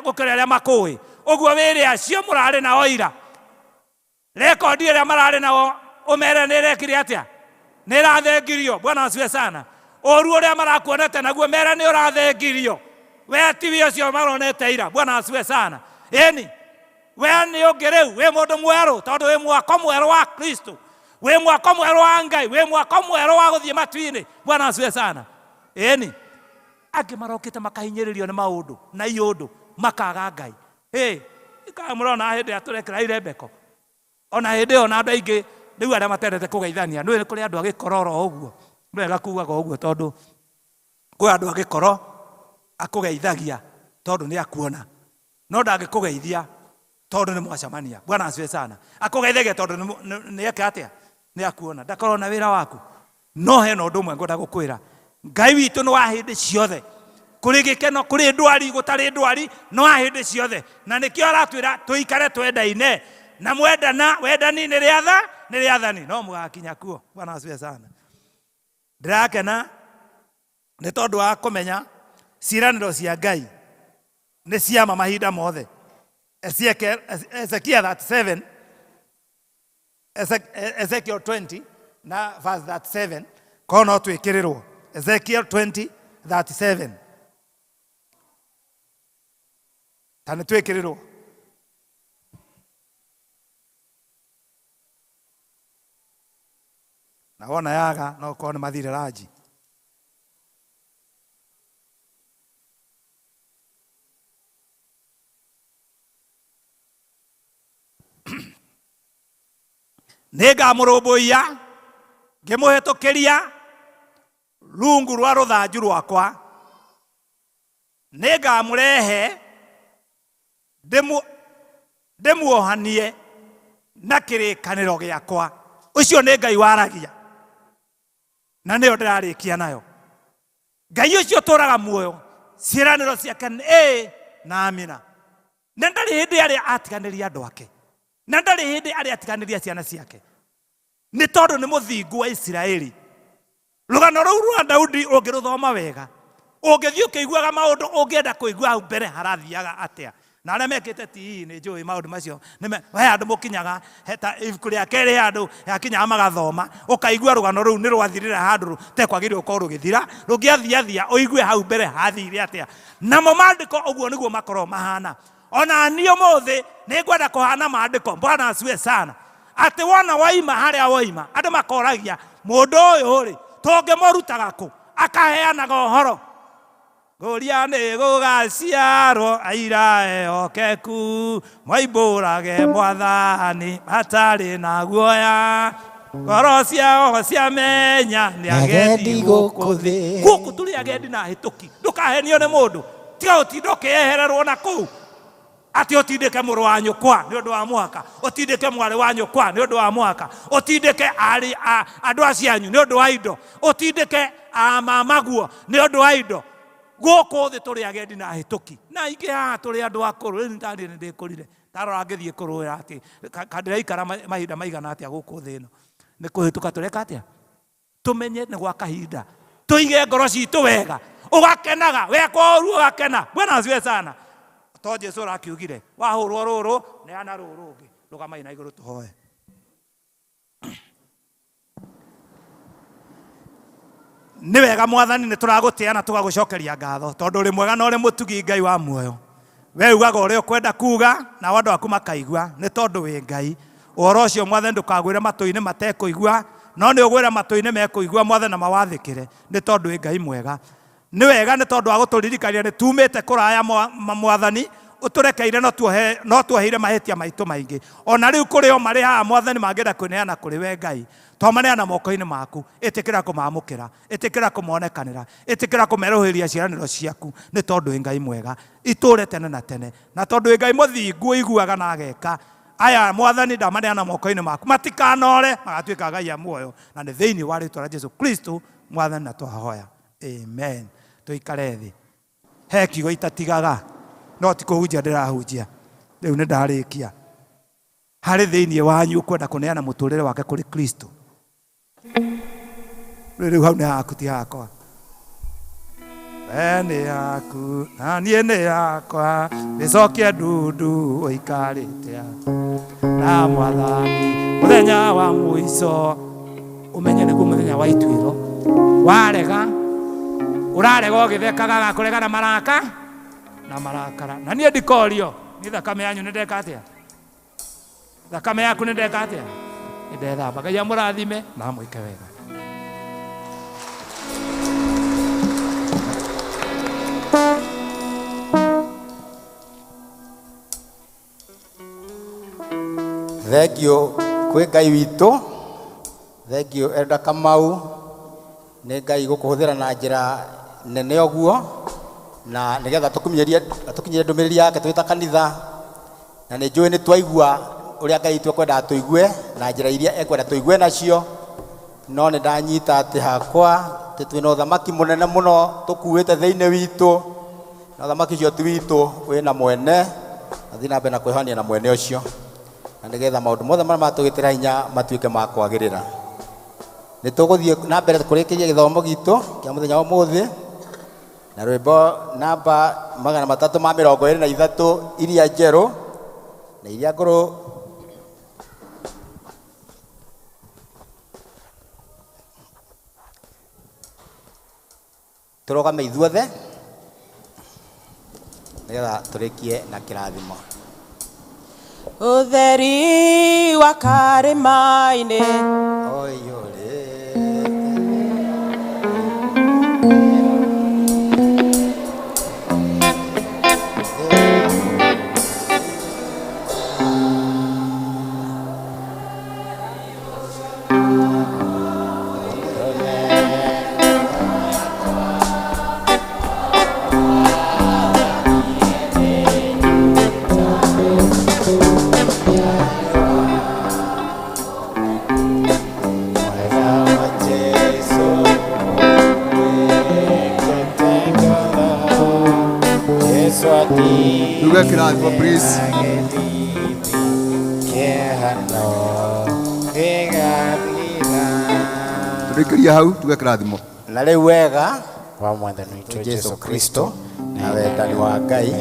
gũkĩra arĩa makũĩ. Ũguo wĩre acio mũrarĩ nao ira, rekondi ĩrĩa mararĩ nao ũmere nĩ ĩrekire atĩa, nĩ ĩrathengirio. Bwana asifiwe sana. Ũru ũrĩa marakuonete naguo mere nĩ ũrathengirio, we tiwe ũcio maronete ira. Bwana asifiwe sana. Ĩni we nĩ ũngĩ rĩu, wĩ mũndũ mwerũ, tondũ wĩ mwako mwerũ wa Kristo, wĩ mwako mwerũ wa Ngai, wĩ mwako mwerũ wa gũthiĩ matu-inĩ. Bwana asifiwe sana. Ĩni angĩ marokĩte makahinyĩrĩrio nĩ maũndũ na iũndũ makaga Ngai. Ĩ ikaga mũrona hĩndĩ ĩrĩa tũrekĩra irembeko, ona hĩndĩ ĩyo na andũ aingĩ rĩu arĩa matendete kũgeithania, nĩ kũrĩ andũ a gĩkororo ũguo, nĩ wega kugaga ũguo tondũ kwĩ andũ a gĩkoro akũgeithagia tondũ nĩ akuona, no ndangĩkũgeithia tondũ nĩ mwacemania. Bwana asifiwe sana. Akũgeithagia tondũ nĩ eka atĩa, nĩ akuona, ndakorwo na wĩra waku. No hena ũndũ ũmwe ngwenda gũkwĩra, Ngai witũ nĩ wa hĩndĩ ciothe, kũrĩ gĩkeno, kũrĩ ndwari, gũtarĩ ndwari, nĩ wa hĩndĩ ciothe. Na nĩkĩo aratwĩra tũikare twendaine, na mwendana, wendani nĩ rĩatha, nĩ rĩathani, no mũgakinya kuo. Bwana asifiwe sana. Ndĩrakena nĩ tondũ wa kũmenya ciĩranĩro cia Ngai nĩ ciama mahinda mothe. Ezekiel 37, Ezekiel 20 na verse 37, korwo no twĩkĩrĩrwo Ezekiel 20 37, ta nĩ twĩkĩrĩrwo. Na wona yaga no korwo nĩ mathire ranji. Nĩngamũrũmbũiya ngĩmũhĩtũkĩria rungu rwa rũthanju rwakwa, nĩngamũrehe ndĩmuohanie na kĩrĩkanĩro gĩakwa. Ũcio nĩ Ngai waragia, na nĩyo ndĩrarĩkia nayo. Ngai ũcio ũtũraga muoyo, ciĩranĩro ciake nĩ ĩĩ na amina. Na ndarĩ hĩndĩ arĩa atiganĩria andũ ake, na ndarĩ hĩndĩ arĩa atiganĩria ciana ciake, nĩ tondũ nĩ mũthingu wa Isiraeli. Rũgano rũu rwa Daudi ũngĩrũthoma wega, ũngĩthiĩ ũkĩiguaga maũndũ ũngĩenda kũigua hau mbere harathiaga atĩa. Na arĩa mekĩte TE nĩ njũĩ maũndũ macio, he handũ mũkinyaga, he ta ibuku rĩa kerĩ he handũ hakinyaga magathoma, ũkaigua rũgano rũu nĩ rwathirĩra handũ rũtekwagĩrĩirwo gũkorwo rũgĩthira, rũngĩathiathia ũigue hau mbere hathire atĩa. Namo maandĩko ũguo nĩguo makoragwo mahana. Ona niĩ ũmũthĩ nĩ ngwenda kũhana maandĩko. Bwana asifiwe sana. Atĩ wona waima harĩa waima, andũ makoragia mũndũ ũyũ rĩ, tũngĩmũrutaga kũ? Akaheanaga ũhoro. Ngũria nĩ gũgaciarwo aira ehokeku, moimbũrage mwathani matarĩ na guoya, ngoro ciao ciamenya nĩ agendi gũkũ thĩ. Gũkũ tũrĩ agendi na ahĩtũki, ndũkahenio nĩ mũndũ, tiga gũtinda ũkĩehererwo na kũu atĩ ũtindĩke mũrũ wa nyũkwa nĩ ũndũ wa mũhaka, ũtindĩke mwarĩ wa nyũkwa nĩ ũndũ wa mũhaka, ũtindĩke andũ acio anyu nĩ ũndũ wa indo, ũtindĩke amamaguo nĩ ũndũ wa indo. Gũkũ thĩ tũrĩ agendi na ahĩtũki, na aingĩ haha tũrĩ andũ akũrũ. Rĩu nĩ nĩ ndĩkũrire, ndarora ngĩthiĩ kũrũĩra atĩ ndĩraikara mahinda maigana atĩa gũkũ thĩ ĩno, nĩ kũhĩtũka tũreka atĩa? Tũmenye nĩ gwa kahinda, tũige ngoro citũ wega, ũgakenaga wekwo ũru ũgakena. Bwana asifiwe sana. To Jesu ũrakiugire wahũrwo rũrũ neana rũrũ rũngĩ. Rũgamai na igũrũ tũhoe. Nĩ wega Mwathani, nĩ tũragũtĩa na tũgagũcokeria ngatho, tondũ ũrĩ mwega na ũrĩ mũtugi Ngai wa muoyo. We ugaga ũrĩa ũkwenda kuga nao andũ aku makaigua nĩ tondũ wĩ Ngai. Ũhoro ũcio Mwathani ndũkagwĩre matũ-inĩ matekũigua, no nĩ ũgwĩre matũ-inĩ mekũigua Mwathani na mawathĩkĩre, nĩ tondũ wĩ Ngai mwega. Nĩ wega nĩ tondũ wa gũtũririkania nĩ tumĩte kũraya Mwathani, ũtũrekeire no tuoheire mahĩtia maitũ maingĩ. Ona rĩu kũrĩ o marĩ haha Mwathani mangĩenda kwĩneana kũrĩ we Ngai, twamaneana moko-inĩ maku, ĩtĩkĩra kũmamũkĩra, ĩtĩkĩra kũmonekanĩra, ĩtĩkĩra kũmerũhĩria ciĩranĩro ciaku, nĩ tondũ wĩ Ngai mwega, itũũre tene na tene. Na tondũ wĩ Ngai mũthingu ũiguaga na ageka, aya Mwathani ndamaneana moko-inĩ maku, matikanore, magatuĩka Ngai a muoyo, na nĩ thĩinĩ wa rĩtwa rĩa Jesu Kristo Mwathani na twahoya, amen. Tũikare thĩ. He kiugo itatigaga, no ti kũhunjia ndĩrahunjia, rĩu nĩ ndarĩkia. Harĩ thĩinĩ wanyu ũkwenda kũneana mũtũrĩre wake kũrĩ Kristo, rĩu hau nĩ haku ti hakwa. We nĩ yaku na niĩ nĩ yakwa, nĩcokie ndundu ũikarĩte na Mwathani mũthenya wa mũico. Ũmenye nĩguo mũthenya wa ituĩro. Warega, ũrarega ũgĩthekaga, agakũrega na maraka na marakara. Na niĩ ndikorio, niĩ thakame yanyu nĩ ndeka atĩa? Thakame yaku nĩ ndeka atĩa? Nĩ ndethamba. Ngai amũrathime na amwĩke wega. Thengiũ kwĩ Ngai witũ, thengiũ Elder Kamau, nĩ Ngai gũkũhũthĩra na njĩra nene ũguo, na nĩgetha tũkinyĩrie ndũmĩrĩri yake twĩ ta kanitha. Na nĩ njũĩ nĩ twaigua ũrĩa Ngai witũ ekwendaga tũigue na njĩra iria ekwenda tũigue nacio, no nĩ ndanyita atĩ hakwa atĩ twĩna ũthamaki mũnene mũno tũkuĩte thĩinĩ witũ, na ũthamaki ũcio ti witũ, wĩna mwene, na thiĩ na mbere na kwĩhonia na mwene ũcio, na nĩgetha maũndũ mothe marĩa matũgĩtĩra hinya matuĩke ma kwagĩrĩra. Nĩ tũgũthiĩ na mbere kũrĩkĩria gĩthomo gitũ kĩa mũthenya wa ũmũthĩ na rwĩmbo namba 323 iria njerũ na iria ngũrũ. Tũrũgame ithuothe nĩgetha tũrĩkie na kĩrathimo. Ũtheri wa karĩma-inĩ Tuge kĩrathimo please. Tũrĩkĩrie hau tuge kĩrathimo. Na rĩu wega wa Mwathani witũ Jesu Kristo na wendani wa Ngai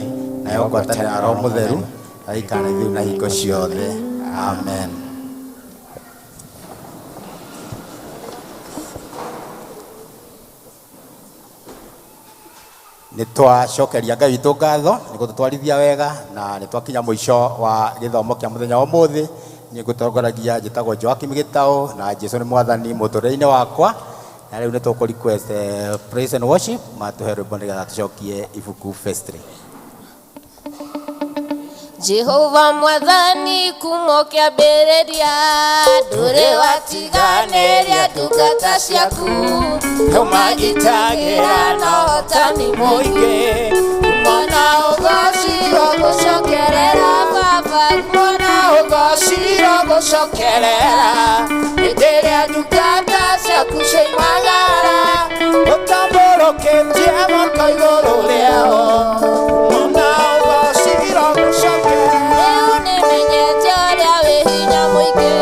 nayo ngwatanĩro ya Roho Mũtheru aikara na ithuĩ na hingo ciothe. Amen. Nĩ twacokeria Ngai witũ ngatho nĩ gũtũtwarithia wega, na nĩ twakinya mũico wa gĩthomo kĩa mũthenya wa ũmũthĩ. Niĩ ngũtongoragia njĩtagwo Joakim Gĩtaũ, na Jesu nĩ Mwathani mũtũrĩre-inĩ wakwa. Na rĩu nĩ tũkũ request praise and worship matũhe rwĩmbo nĩgetha tũcokie ibuku verse 3. Jehova Mwathani kumo kĩambĩrĩria, ndũrĩ watiganĩria ndungata ciaku, nĩũmagitagĩra na ũhotani mũingĩ. Mwana ũgocirwo gũcokerera Baba, mwana ũgocirwo gũcokerera, hĩndĩ ĩrĩa ndungata ciaku cioimagara, ũtambũrũkĩtie moko igũrũ rĩao. Mwana ũgocirwo gũcokerera. Rĩu nĩmenyete ũrĩa wĩ hinya mũingĩ,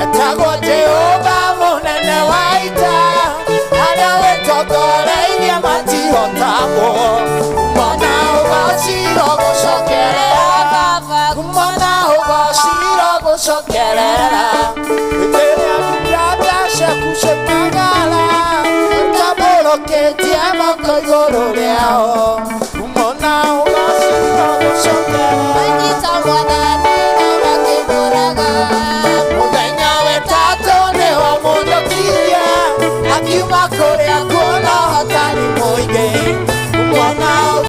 etagwo Jehova mũnene wa ita, arĩa wĩtongoreirie matihotagwo. Mwana ũgocirwo gũcokerera Baba, mwana ũgocirwo gũcokerera, hĩndĩ ĩrĩa ndungata ciaku cioimagara, ũtambũrũkĩtie moko igũrũ rĩao. Mwana ũgocirwo Gũcokerera.